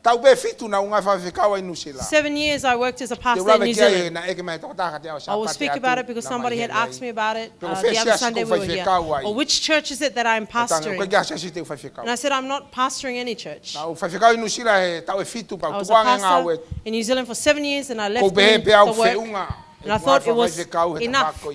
Taʻu pē ʻe fitu naʻá ku ngāue fakafaifekau ai ʻi Nuʻusila. Seven years I worked as a pastor in New Zealand. Te u lave ki ai naʻe ʻeke mai ʻe he tokotaha kiate au Sāpate ʻo atu, naʻa mau ʻi heni ai. I will speak about it because somebody had asked me about it, uh, the other Sunday we were here. Pe ko fē siasi ʻoku ou faifekau ai. Or which church is it that I'm pastoring? Naʻá ku ʻeke, ʻikai ha siasi te u faifekau ai. And I said, "I'm not pastoring any church." Naʻá ku faifekau ʻi Nuʻusila he taʻu ʻe fitu pea u tukuange e ngāue. I was a pastor in New Zealand for seven years and I left the work. Kou pehē pē au feʻunga. And I thought it was enough,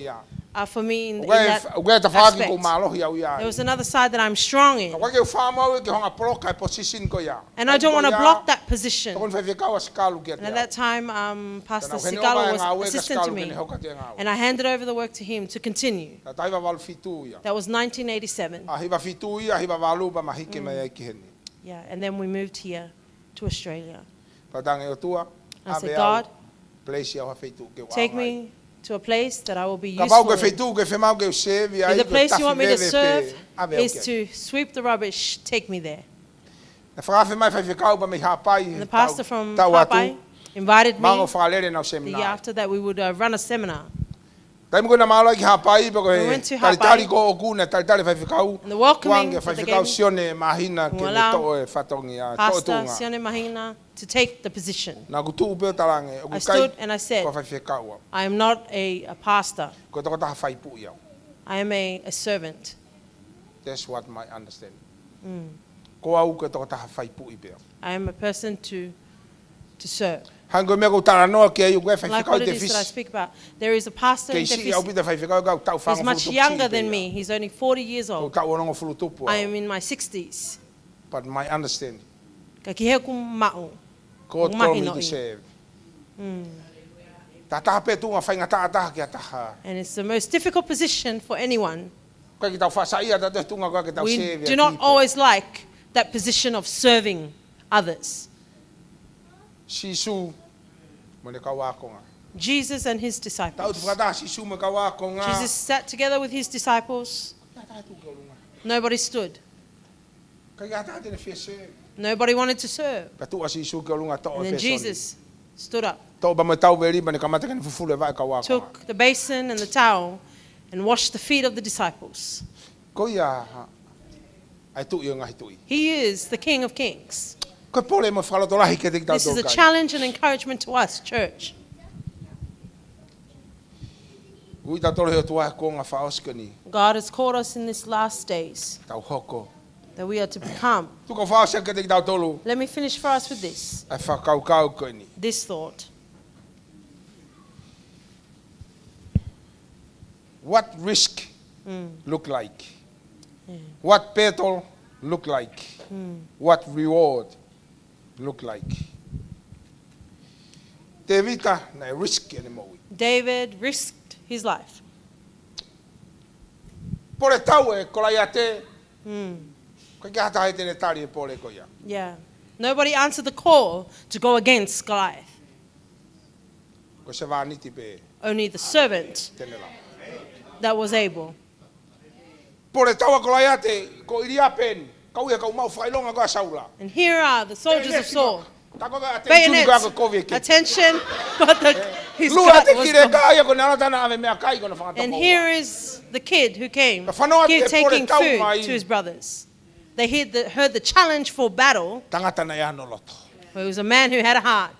uh, for me in, in that aspect. ʻOku ou pehē pē au feʻunga ʻeku ngāue fakafaifekau he tafaʻaki ko ia. ʻOku ou, ʻoku ou tafaki kou mālohi au ia. There was another side that I'm strong in. ʻOku ʻikai ke u fakaʻamu au ke u hanga ʻo poloka e position ko ia. And I don't wanna block that position. Taimi ko ia, tokoni faifekau ʻa Sikalu kiate au. And at that time, um, Pastor Sikalu was assistant to me. Pea naʻá ku ʻomai e ngāue kia Sikalu ke ne hoko atu e ngāue. And I handed over the work to him to continue. Taʻu hiva valu fitu ia. That was nineteen eighty-seven. ʻA hiva fitu ia, hiva valu pea ma hiki mai ai ki heni. Yeah, and then we moved here to Australia. Pea u talaange, ʻOtua, ʻave au, place au ha feituʻu ke u ʻaonga ai. I said, "God, take me to a place that I will be useful in. Kapau ko e feituʻu ʻoku ke fiemaʻu ke u sevi ai, ko e tafi veve pē, ʻave au ki ai." If the place you want me to serve is to sweep the rubbish, take me there. Naʻe fakaafe mai e faifekau pea mei Haʻapai, taʻu atu. And the pastor from Haʻapai invited me the year after that we would, uh, run a seminar. Taimi ko ē naʻa mau ō ai ki Haʻapai, pea ko e talitali ko ē ʻoʻoku naʻe talitali e faifekau. We went to Haʻapai. And the welcoming that they gave me, Tukuange e faifekau Sione Māhina ke ne toʻo e fatongia, toʻo tuʻunga. Pastor Sione Mahina to take the position. Naʻá ku tuʻu pē ʻo talaange, ʻoku ʻikai ko ha faifekau au. I stood and I said, "I am not a, a pastor. Ko e tokotaha faipuʻi au. I am a, a servant." That's what my understanding. Mm. Ko au ko e tokotaha faipuʻi pē au. I am a person to, to serve. Hangē ko e meʻa ʻoku ou talanoa ki ai, ʻoku ʻi ai e faifekau ʻi Tefisi. Like what it is that I speak about. There is a pastor in Tefisi. Kei siʻi ʻaupito e faifekau, ʻoku ou taʻu fāngofulu tupu siʻi pē ia. He's much younger than me. He's only forty years old. ʻOku ou taʻu onongofulu tupu au. I am in my sixties. But my understanding. Ka ki he ʻoku maʻu, God ʻoku called me mahinoʻi. To serve. Tataha pē tuʻunga faingataʻa taha ki ha taha. And it's the most difficult position for anyone. ʻIkai ke tau faʻa saiʻia tautolu he tuʻunga ko ē ke tau We serve do not people. Always like that position of serving others. Sīsū mo ʻene kau ākonga. Jesus and his Tau tu disciples. fakataha Sīsū mo e kau ākonga. Jesus sat together with his disciples. ʻIkai ha taha tuʻu ki ʻolunga. Nobody stood. ʻIkai ha taha te ne fie serve. Nobody wanted to serve. Pea tuʻu ʻa Sīsū ki ʻolunga, toʻo And e then pēsoni. Jesus stood up, Toʻo pea mo e tauveli pea ne kamata ke ne fufulu e vaʻe kau ākonga. Took the basin and the towel, and washed the feet of the disciples. Ko ia ʻa e Tuʻi ʻo e ngaahi tuʻi. He is the King of Kings. Ko e pole mo e fakalotolahi kiate kitautolu. This is a challenge and encouragement to us, church. Ui tautolu he ʻOtua he kuonga fakaʻosi ko eni. God has called us in these last days Tau hoko. That we are to become. Tuku ke u fakaʻosi atu kiate kitautolu. Let me finish for us with this, ʻA e fakakaukau ko eni. This thought. What risk look like? What battle look like? What reward look like? Tēvita naʻe risk ʻene moʻui. David risked his life. Pole tau e Kolaiate. ʻIkai ke ha taha te ne tali e pole ko ia. Yeah. Nobody answered the call to go against Goliath. Ko e sevāniti pē Only the servant te ne lava. That was able. Pole tau ʻa Kolaiate, ko ʻIliape eni, kau ia kau maʻu fakaʻilonga ko ē ʻa Saula. And here are the soldiers of Saul. Tā ko e attention Bayonets, ko ē ko e kovi e keki. Attention, but the, his Lua gut te was kile gone. Ka ia ko ʻene ala tana ʻave meʻakai ko ʻene fanga And tokoua. Here is the kid who came Ka fanongo atu here ki he pole taking tau food mai. To his brothers. They heard the, heard the challenge for battle. Tangata naʻe ʻi ai hano loto. Well, it was a man who had a heart.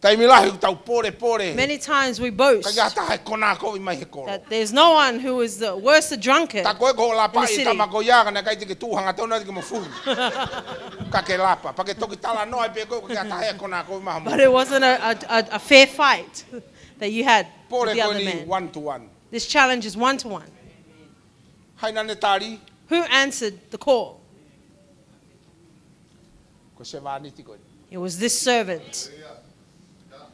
Taimi lahi ʻoku tau polepole. Many times we boast ʻIkai ke ha taha ʻe konā kovi mai he kolo. That there's no one who is the worse a drunkard. Tā ko ē ko hoʻo lapa In the ʻi city. Tamakoia ka naʻe ʻikai te ke tuʻu hangatonu atu ke mo fuli. Ka ke lapa, pea ke toki talanoa ai pē koe ʻikai ke ha taha ʻe konā kovi mai ha But it wasn't a, a, a, a fair fight that you had Pole with the ko other eni man. One to one. This challenge is one to one. Hai naʻa ne tali. Who answered the call? Ko e sevāniti ko eni. It was this servant.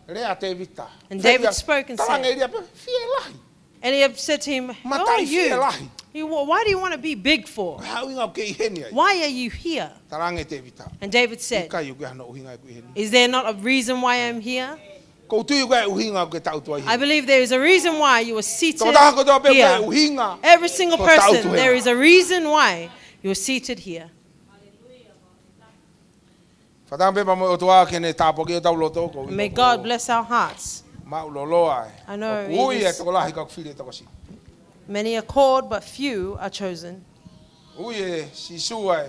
Lea Tēvita. And David spoke and said, Talaange ʻe ʻIliape, fie lahi. Eliab said to him, "Who are Matai fie you? Lahi. You wa- why do you want to be big for? Ko e hā ʻuhinga ʻoku ke ʻi heni ai? Why are you here?" Talaange Tēvita. And David said, ʻIkai ʻoku ʻi ai hano ʻuhinga ʻeku ʻi heni. "Is there not a reason why I'm here?" ʻOku ou tui ʻoku ʻi ai e ʻuhinga ʻoku ke taʻutu ai I heni. Believe there is a reason why you are seated Tokotaha kotoa pē ʻoku ʻi ai e here. ʻuhinga. Every single Ko e taʻutu person, there hena. Is a reason why you are seated here. Fakatauange pē pea mo e ʻOtua ke ne tāpuakiʻi hotau loto ko. May God bless our hearts. Māʻulōlō ai. I know ʻOku ui it e is- tokolahi ka ʻoku fili e tokosiʻi. Many are called, but few are chosen. Ui ʻe Sīsū ai.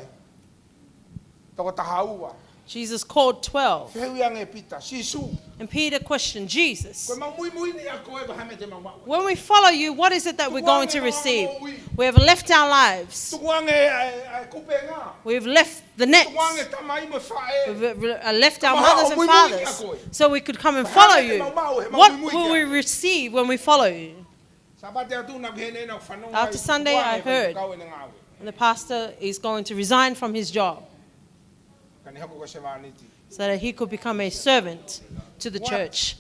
Tokotaha ua. Jesus called twelve. Fehuʻi ange ʻe Pita, Sīsū. And Peter questioned Jesus, Ko e mau muimui ni ʻa koe, ko e hā e meʻa te mau maʻu? "When we follow you, what is it that we're going to receive? We have left our lives. Tukuange ʻa e, ʻa e kupenga. We've left the nets. Tukuange tamai mo e faʻē. We've uh, left our Mahalo mothers and muimui kia fathers koe. So we could come and follow you. What will we receive when we follow you?" Sāpate atu naʻa ku ʻi heni naʻa ku fanongo ai. After Sunday, I Tukuange heard kau ʻene ngāue. And the pastor is going to resign from his job Ka ne hoko ko e sevāniti. So that he could become a servant to the What? Church.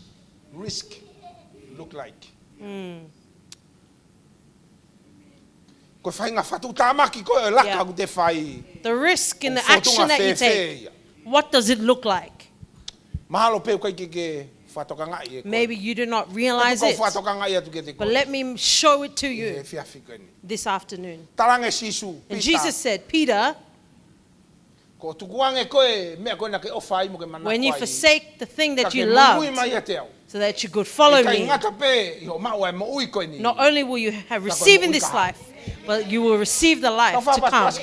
Risk look like. Ko e faʻahinga fatu tāmaki ko e laka Yeah. ʻoku te fai. The risk in the ʻOku fōtunga action that you fēfē take, ia? What does it look like? Mahalo pē ʻoku ʻikai ke ke fakatokangaʻi ʻe koe. Maybe you did not realize Ka it, fakatokangaʻi atu kiate koe. But let me show it to ʻI he you efiafi ko eni. This afternoon. Talaange ʻe Sīsū, And Pita, Jesus said, "Peter, ko e tukuange ko e meʻa ko ē naʻa ke ʻofa ai mo ke manako ai. When you forsake the thing that you Ka ke muimui loved, mai ʻiate au. So that you could follow ʻIkai me, ngata pē ʻi hoʻo maʻu ʻa e moʻui ko eni. Not only will you have received in this life, but you will receive the life to come."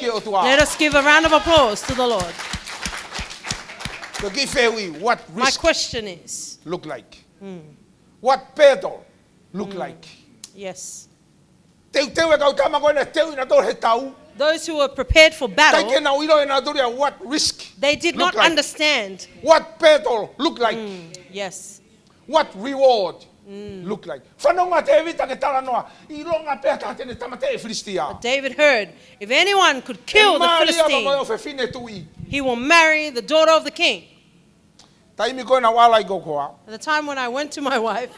Let us give a round of applause to the Lord. Ko e kiʻi fehuʻi, what risk My question is, look like? What battle look like? Yes. Teuteu e kau tama ko ena teu ʻi nautolu he tau. Those who were prepared for battle, ʻIkai ke nau ʻilo ʻe nautolu ia what risk They did look not like. Understand. What battle look like? Yes. What reward look like? Fanongo ʻa Tēvita ki he talanoa. ʻIlonga pē ha taha te ne tāmateʻi e Filisitia. But David heard, "If anyone could kill the Philistine, ʻE mālie ʻa e fefine tuʻi. He will marry the daughter of the king. Taimi ko ē naʻa ku ʻalu ai ki he ʻokoʻa, At the time when I went to my wife,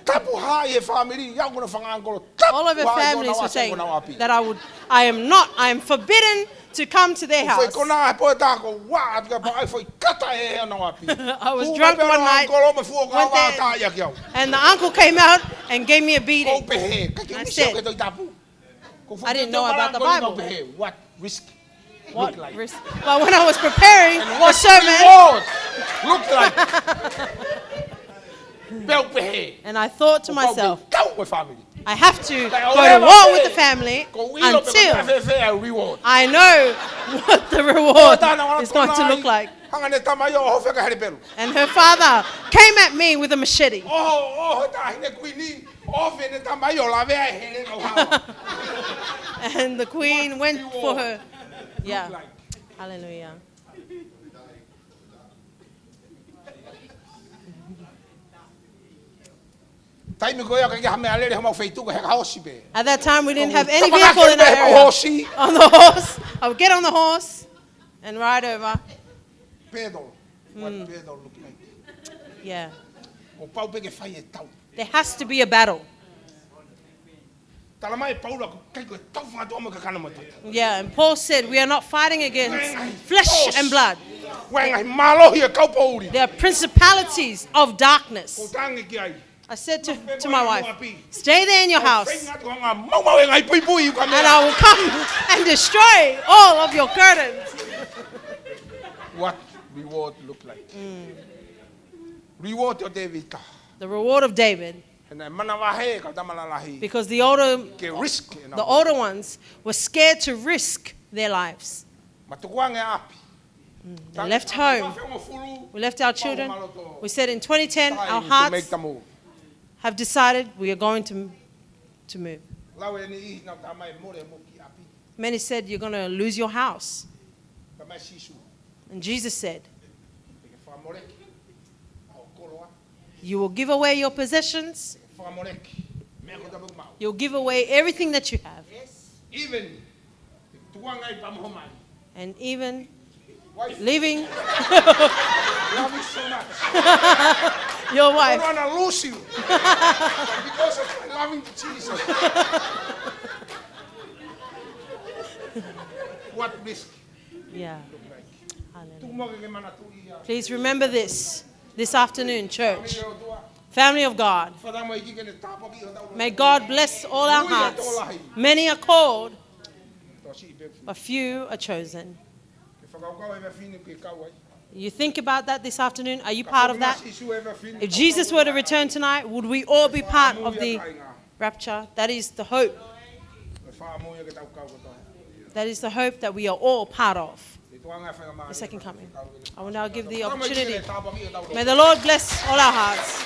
tapu hā e fāmili, ʻa ia ko hono fanga ʻangikolo, tapu hā e ʻokoʻa, all of her families were saying that I would, I am not, I am forbidden to come to their house. Foʻi konā he pō ʻe taha ko ē, ʻa ia ko e foʻi kata ʻe he ʻokoʻa. I was drunk one night, went there, and the uncle came out and gave me a beating. I said, I didn't know about the Bible. What risk? What risk? But when I was preparing the sermon, and I thought to myself, I have to go to war with the family until I know what the reward is going to look like. And her father came at me with a machete. And the queen went for her. Yeah. Hallelujah. Taimi ko ia ʻikai ke ʻi ai ha meʻalele homau feituʻu, ko e heka hosi pē. At that time, we didn't have any vehicle in our area. On the horse. I would get on the horse and ride over. Pedal. What pedal look like? Yeah. Kuo pau pē ke fai e tau. There has to be a battle. Talamai ʻe Paula, ʻoku ʻikai ko e tau fakaʻatuʻi mo e kakano matata. Yeah, and Paul said, "We are not fighting against flesh and blood." Ko e ngaahi mālohi ʻo e kau poʻuli. There are principalities of darkness. Ko u talaange ki ai, I said to, to my wife, "Stay there in your house. And I will come and destroy all of your curtains." What reward look like? Reward ʻo Tēvita. The reward of David. He naʻe manavahē e kau tama lalahi. Because the older, ke risk ʻenau, the older ones were scared to risk their lives. Ma tukuange ʻapi. They left home. We left our children. We said in twenty ten, our hearts have decided we are going to, to move. Lau e niʻihi naʻa ku talamai mole mo ki ʻapi. Many said, "You're gonna lose your house." Talamai ʻe Sīsū, and Jesus said, "Ke ke fakamoleki ʻa ho koloa." You will give away your possessions. Ke ke fakamoleki meʻa kotoa pē ʻoku maʻu. You'll give away everything that you have. Even tukuange ai pea mo ho mali. And even leaving your wife. I don't wanna lose you because of my loving Jesus. What risk? Yeah. Hallelujah. Tuku muʻa ke ke manatuʻi ia. Please remember this, this afternoon, church. Family of God. May God bless all our hearts. Many are called, but few are chosen. You think about that this afternoon? Are you part of that? If Jesus were to return tonight, would we all be part of the rapture? That is the hope That is the hope that we are all part of. The second coming. I will now give the opportunity. May the Lord bless all our hearts.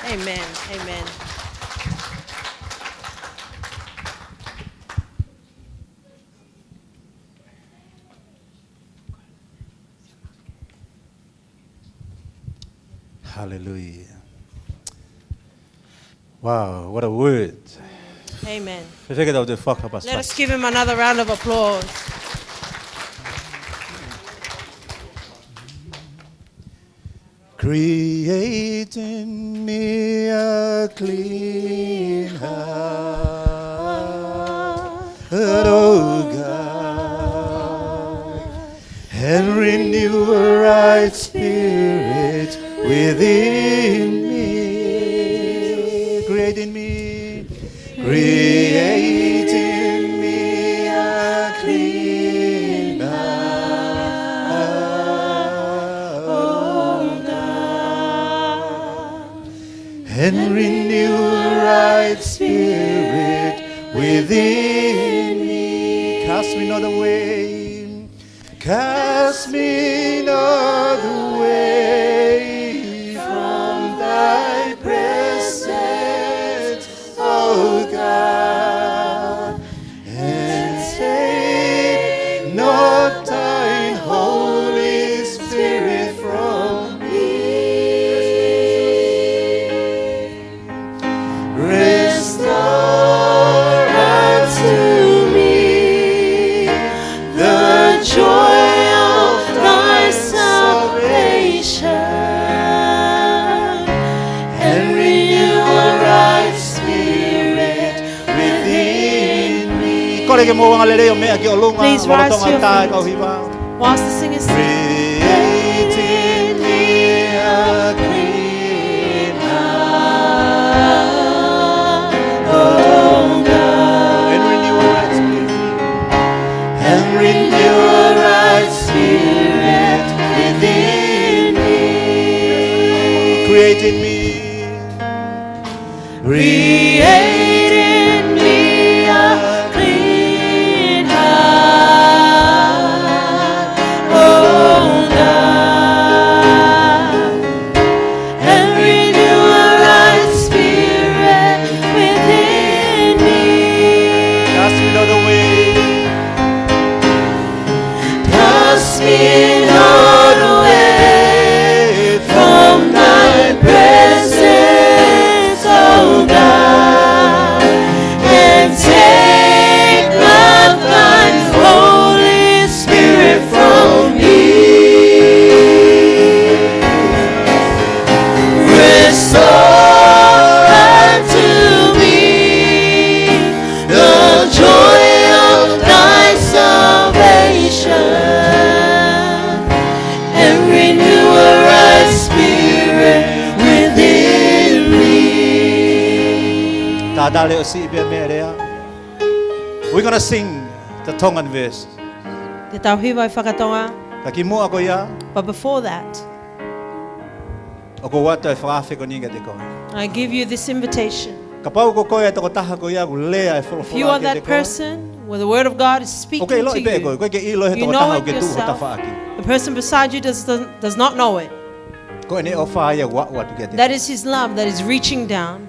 Amen. Amen. Hallelujah. Wow, what a word. Amen. Fēfē ke tau toe fakapasipasi? Let us give him another round of applause. Create in me a clean heart, O God, and renew a right spirit within me. Create in me, create in me a clean heart, O God, and renew a right spirit within me. Cast me not away. Cast me not away from thy presence, O God, and take not thine Holy Spirit from me. Restore unto me the joy of thy Renew a right spirit within me. Kole ke mou angalelei ʻo meʻa ki ʻolunga, Please rise to your feet. Lolotonga tā e kau hiva. Whilst the singers sing. Create in me a clean heart, oh God. And renew a right spirit. And renew a right spirit within me. Create in me. Create in me a clean heart, oh God, and renew a right spirit within me. Cast me not away. Cast me not away from thy presence, O God, and take not thine Holy Spirit from me. Restore unto me the joy of thy salvation, and renew a right spirit within me. Tātā leʻo siʻi pē meʻa lea. We're gonna sing the Tongan verse. Te tau hiva e fakatonga. Ka kimuʻa ko ia, But before that, ʻoku ou ʻoatu e fakaafe ko eni kiate koe. I give you this invitation. Kapau ko koe e tokotaha ko ia ʻoku lea e folofola kiate koe. If you are that person where the word of God is speaking to you, ʻOku ke ʻiloʻi pē koe, ʻoku ke ʻilo he tokotaha ʻoku ke tuʻu ho tafaʻaki. You know it yourself. The person beside you does, does, does not know it. Ko ʻene ʻofa ia ʻoku ʻoatu kiate koe. That is his love that is reaching down.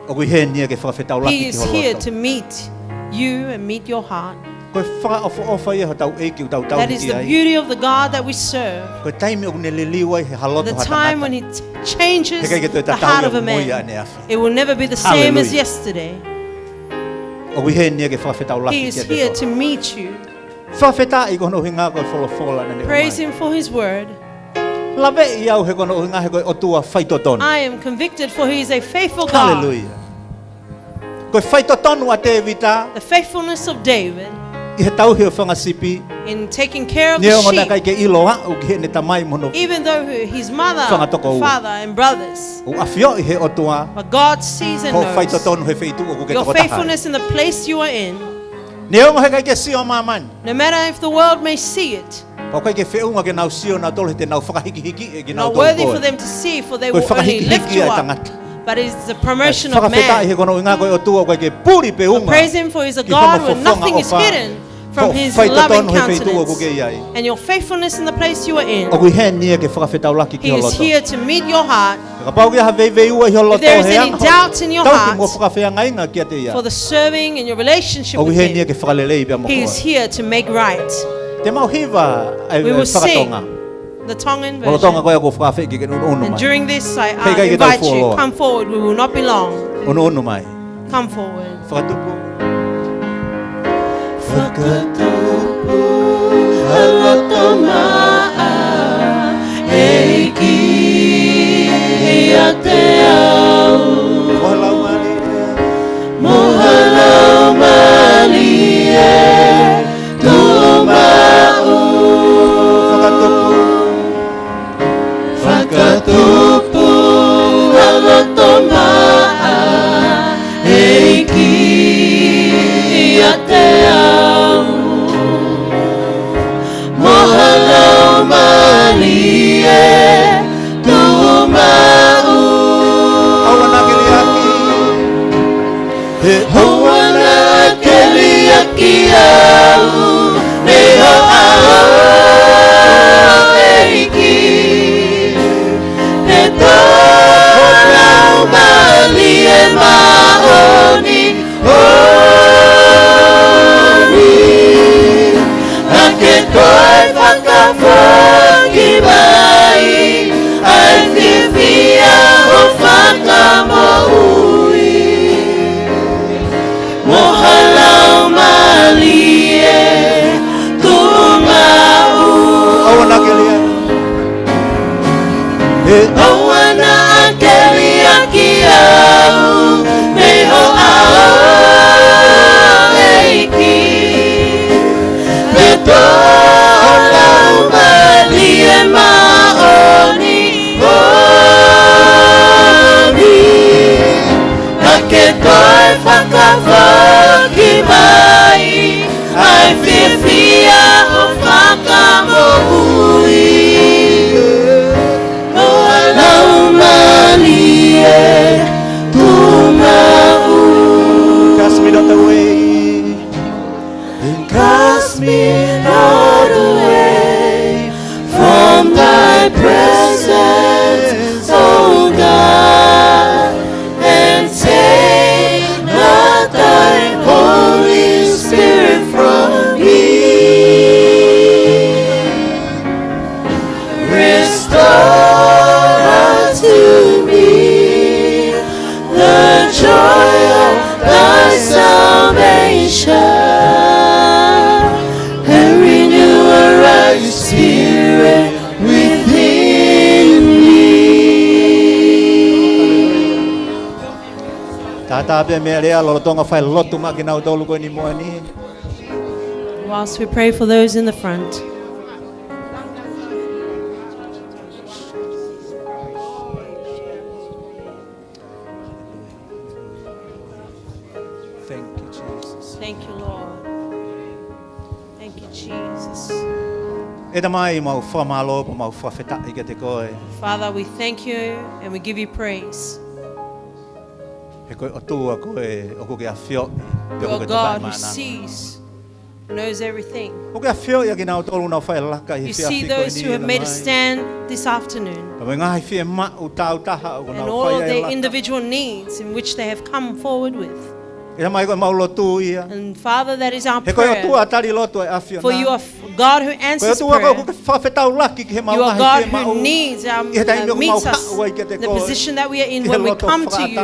ʻOku ʻi heni ia ke fakafetaulaki ki ho loto. He is here to meet you and meet your heart. Ko e fakaʻofoʻofa ia hotau ʻEiki ʻoku tau tauhi ki ai. That is the beauty of the God that we serve. Ko e taimi ʻoku ne liliu ai he loto ha tangata. The time when he ch-, changes the heart of a man. He ʻikai ke toe tatau ia mo ia ʻaneafi. It will never be the same as yesterday. Hallelujah. ʻOku ʻi heni ia ke fakafetaulaki kiate koe. He is here to meet you. Fakafetaʻi ko hono ʻuhinga ko e folofola naʻa ne ʻomai. Praise him for his word. Laveʻi au he ko hono ʻuhinga he ko e ʻOtua faitotonu. I am convicted, for he is a faithful God. Hallelujah. Ko e faitotonu ʻa Tēvita. The faithfulness of David. ʻI he tauhi ʻo e fanga sipi. In taking care of the sheep. Neongo naʻe ʻikai ke ʻilo aʻu ki heʻene tamai mo hono fanga tokoua. Even though his mother, father, and brothers. ʻOku ʻafioʻi he ʻOtua. But God sees and knows. Hoʻo faitotonu he feituʻu ʻoku ke tokotaha ai. Your faithfulness in the place you are in. Neongo he ʻikai ke sio ʻa māmani. No matter if the world may see it. Pea ʻoku ʻikai ke feʻunga ke nau sio nautolu he te nau fakahikihikiʻi kinautolu. Not worthy for them to see, for they will only lift you up. Ko e fakahikihikiʻi ʻa e tangata. But it is the promotion of man. Fakafetaʻi he ko hono ʻuhinga ko e ʻOtua ʻoku ʻikai ke puli pe unga. But praise him for he's a God where nothing is hidden from his loving countenance. Ki hono fofonga ʻofa. Hoʻo faitotonu he feituʻu ʻoku ke ʻi ai. And your faithfulness in the place you are in. ʻOku ʻi heni ia ke fakafetaulaki ki ho loto. He is here to meet your heart. Kapau ʻoku ʻi ai ha veiveiua ʻi ho loto he anga hoʻo tauhi mo fakafeangainga kiate ia. If there is any doubt in your heart for the serving and your relationship with him, ʻOku ʻi heni ia ke fakalelei pea mo koe. He is here to make right. Te mau hiva ʻa e fakatonga. We will sing the Tongan version. Ko e fakatonga ko ia ʻoku ou fakaafeʻi ke ke ʻunuʻunu mai. And during this, I, I invite you, come forward. Hei, ʻikai ke tau fuoloa. We will not be long. ʻUnuʻunu mai. Come forward. Fakatupu. Fakatupu ha loto maʻa, ʻEiki, ʻiate au. Mo ha laumālie. Mo ha laumālie tuʻumaʻu. Fakatupu. Fakatupu ha loto maʻa, ʻEiki, ʻiate au. Mo ha laumālie tuʻumaʻu. ʻOua naʻa ke liʻaki. He ʻoua naʻa ke liʻaki au mei ho ʻao, ʻEiki. He tō ho laumālie māʻoniʻoni, ʻa ia ko e fakafoki mai ʻa e fiefia ʻo e fakamoʻui. Mo ha laumālie Tātā pē meʻa lea lolotonga fai lotu maʻa kinautolu ko eni mo eni. Whilst we pray for those in the front. Thank you, Jesus. Thank you, Lord. Thank you, Jesus. ʻE Tamai, mau fakamālō pea mau fakafetaʻi kiate koe. Father, we thank you and we give you praise. He ko e ʻOtua koe ʻoku ke ʻafioʻi, pea ʻoku ke tokaimaʻananga. You are God who sees, knows everything. ʻOku ke ʻafioʻi ʻa kinautolu ʻoku nau fai laka ʻi he efiafi ko eni, ʻe Tamai. You see those who have made a stand this afternoon. Pea mo e ngaahi fiemaʻu tāutaha ʻoku nau fai ai laka. And all of their individual needs in which they have come forward with. ʻE Tamai, ko ʻemau lotu ia. And Father, that is our prayer. He ko e ʻOtua tali lotu ʻa e ʻAfiona. For you are f-, God who answers prayer. Ko e ʻOtua ʻoku ke fakafetaulaki ki heʻemau ngaahi fiemaʻu. You are God who needs our, uh, meets us in the position that we are in when we come to you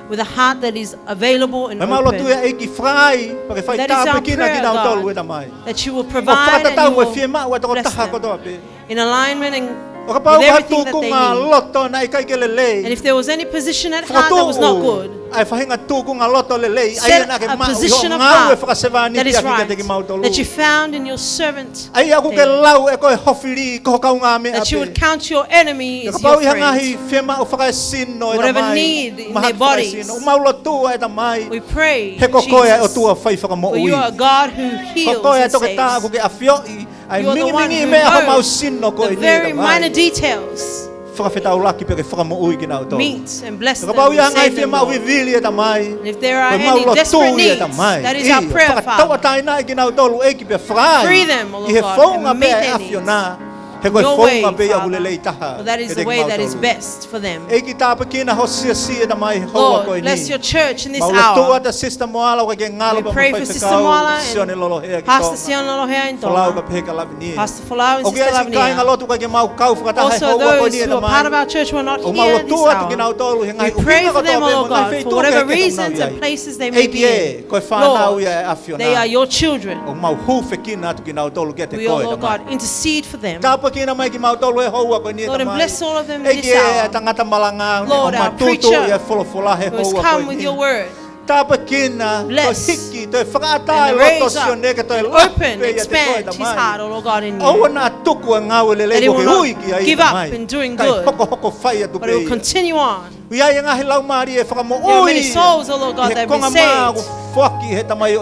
with a heart that is available and open. ʻI he loto ʻoku ke fakafetaulaki ki heʻemau ngaahi fiemaʻu. Ē Tamai. That is our prayer, God, that you will provide and you will bless them. Mo fakatatau mo e fiemaʻu ʻa e tokotaha kotoa pē. In alignment and with everything that they need. ʻO kapau ko ha tūkunga loto naʻe ʻikai ke lelei, And if there was any position at heart that was not good, fakatuʻu ʻa e faʻahinga tūkunga loto lelei, ʻa ia naʻa ke maʻu ʻi hoʻo ngāue fakasevāniti ʻaki kiate kimautolu. Set a position of heart that is right, that you found in your servant David. ʻA ia ʻoku ke lau ʻe koe ho fili ko ho kaungāmeʻa pē. That you would count your enemy as your friend. ʻO kapau ʻi ha ngaahi fiemaʻu fakaesino, ʻe Tamai, Whatever need in their bodies. Mahaki fakaesino, ʻoku mau lotua, ʻe Tamai. We pray, Jesus, He ko koe ʻa e ʻOtua fai fakamoʻui. For you are a God who heals and saves. Ko koe ʻa e toketā ʻoku ke ʻafioʻi ʻa e mingimingi meʻa homau sino ko eni, ʻe Tamai. You are the one who knows the very minor details. Fakafetaulaki pea ke fakamoʻui kinautolu. Meet and bless them and save them, Lord. ʻO kapau ʻi ha ngaahi fiemaʻu vivili, ʻe Tamai. And if there are any desperate needs, ko ʻemau lotu ia, ʻe Tamai. That is our prayer, Father. ʻIo, fakatauʻatāinaʻi kinautolu, ʻEiki, pea fai ʻi he founga pē ʻa e ʻAfiona. Lord, bless your church in this hour. He ko e founga pē ia ʻoku lelei taha kiate kimautolu. Your way, Father, for that is the way that is best for them. ʻEiki, tāpuekina ho siasi, ʻe Tamai, he houa ko eni. Lord, bless your church in this hour. Mau lotua atu Sister Moala, ʻoku ʻikai ke ngalo pea mo e faifekau Sione Lolohea ki Tonga. We pray for Sister Moala and Pastor Sione Lolohea in Tonga. Folau ka pehē kia Lavinia. Pastor Folau and Sister Lavinia. ʻOku ʻi ai e siʻi kāinga lotu ʻoku ʻikai ke mau kau fakataha he houa ko eni, ʻe Tamai. Also those who are part of our church who are not here this hour. ʻOku mau lotua atu kinautolu he ngaahi ʻuhinga kotoa pē mo e ngaahi feituʻu kehekehe ʻoku nau ʻi ai. We pray for them, O Lord, for whatever reasons and places they may be in. ʻEiki ē, ko e fānau ia ʻa e ʻAfiona. Lord, they are your children. ʻOku mau hūfekina atu kinautolu kiate koe, ʻe Tamai. We, O Lord God, intercede for them. Tāpuekina mai kimautolu he houa ko eni, ʻe Tamai. Lord, and bless all of them this hour. ʻEiki ē, ʻa e tangata malanga, Lord, our preacher, ʻoku mau tūtuuʻi ʻa e folofola he houa ko eni. Who has come with your word. Tāpuekina, bless, toe hiki, toe fakaʻatā e loto ʻo Sione ke toe lahi pē ʻiate koe, ʻe Tamai. And raise up and open, expand his heart, O Lord God, in you. ʻOua naʻa tuku ʻa e ngāue lelei ʻoku ke ui ki ai, ʻe Tamai. That he will not give up in doing good, but he will continue on. Kae hokohoko fai atu pē ia. ʻOku ʻi ai e ngaahi laumālie fakamoʻui ʻi he konga mā ʻoku foaki ʻe he tamaioʻeiki mo hono hoa. There are many souls, O Lord God, that have been saved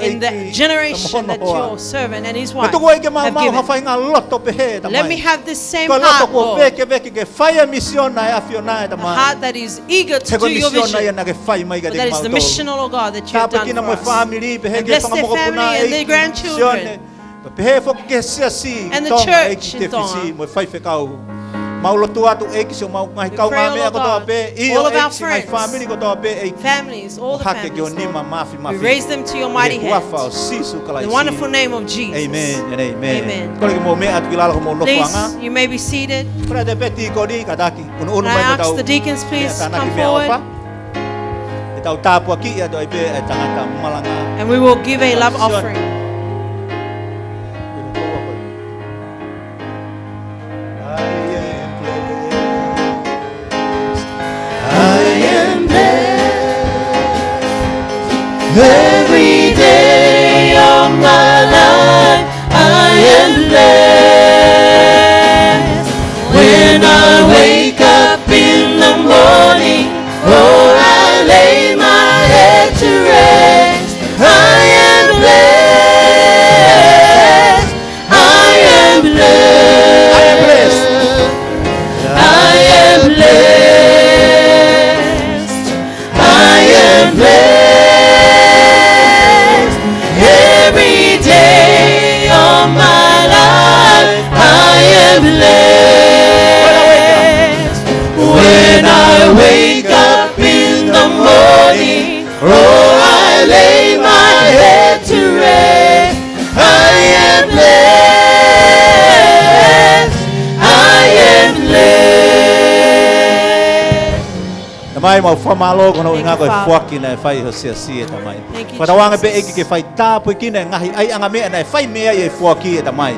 in the generation that your servant and his wife have given. Pea tuku ai ke maʻu ha faʻahinga loto pehē, ʻe Tamai. Let me have this same heart, Lord. Ko e loto kuo vēkeveke ke fai e misiona ʻa e ʻAfiona, ʻe Tamai. A heart that is eager to do your vision. He ko e misiona ia naʻa ke fai mai kiate kimautolu. For that is the mission, O Lord God, that you have done for us. Tāpuekina mo e fāmili, pehē ki he fanga mokopuna, ʻEiki, Sione. And bless their family and their grandchildren. Pea pehē foki ki he siasi ʻi Tonga, ʻEiki, Tefisi, mo e faifekau. And the church in Tonga. Mau lotua atu, ʻEiki, siʻomau ngaahi kaungāmeʻa kotoa pē, ʻio, ʻEiki, siʻi ngaahi fāmili kotoa pē, ʻEiki. We pray, O Lord God, for our friends, families, all the families, Lord. Mo hake ki ho nima mafimafi. We raise them to your mighty hand. ʻI he huafa ʻo Sīsū Kalaisi. In the wonderful name of Jesus. Amen and amen. Amen. Kole ke mou meʻa atu ki lalo ki homou nofoʻanga. Please, you may be seated. Kole atu e peti ko eni kātaki, ʻunuʻunu mai mo tau meʻa tānaki meʻaʻofa. Can I ask the deacons please come forward? Ke tau tāpuakiʻi atu ai pē e tangata malanga. And we will give a love offering. I am blessed. I am blessed. Every day of my life, I am blessed. When I wake up in the morning, or I lay my head to rest, I am blessed. I am blessed. I am blessed. I am blessed. I am blessed. Every day of my life, I am blessed. When I wake up in the morning, oh, I Tamai, mau fakamālō koeʻuhi ko e foaki naʻe fai ʻe ho siasi, ʻe Tamai. Fakatauange pē ʻEiki ke fai tāpuekina e ngaahi ʻaiʻanga meʻa naʻe fai mei ai e foaki, ʻe Tamai.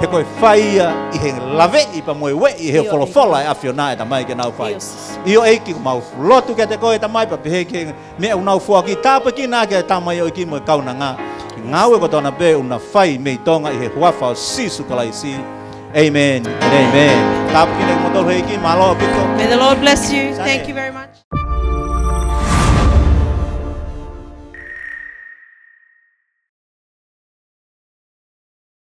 He ko e fai ia ʻi he laveʻi pea mo e ueʻi ʻe he folofola ʻa e ʻAfiona, ʻe Tamai, ke nau fai. ʻIo ʻEiki, mau lotu kiate koe, ʻe Tamai, pea pehē ki he meʻa ʻoku nau foaki, tāpuekina ʻaki ʻa e tamaioʻeiki mo e kaunanga. Ngāue kotoa pē ʻoku na fai mei Tonga, ʻi he huafa ʻo Sīsū Kalaisi. Amen and amen. Tāpuekina kimoutolu ʻe he ʻEiki, mālō ʻaupito. May the Lord bless you. Thank you very much.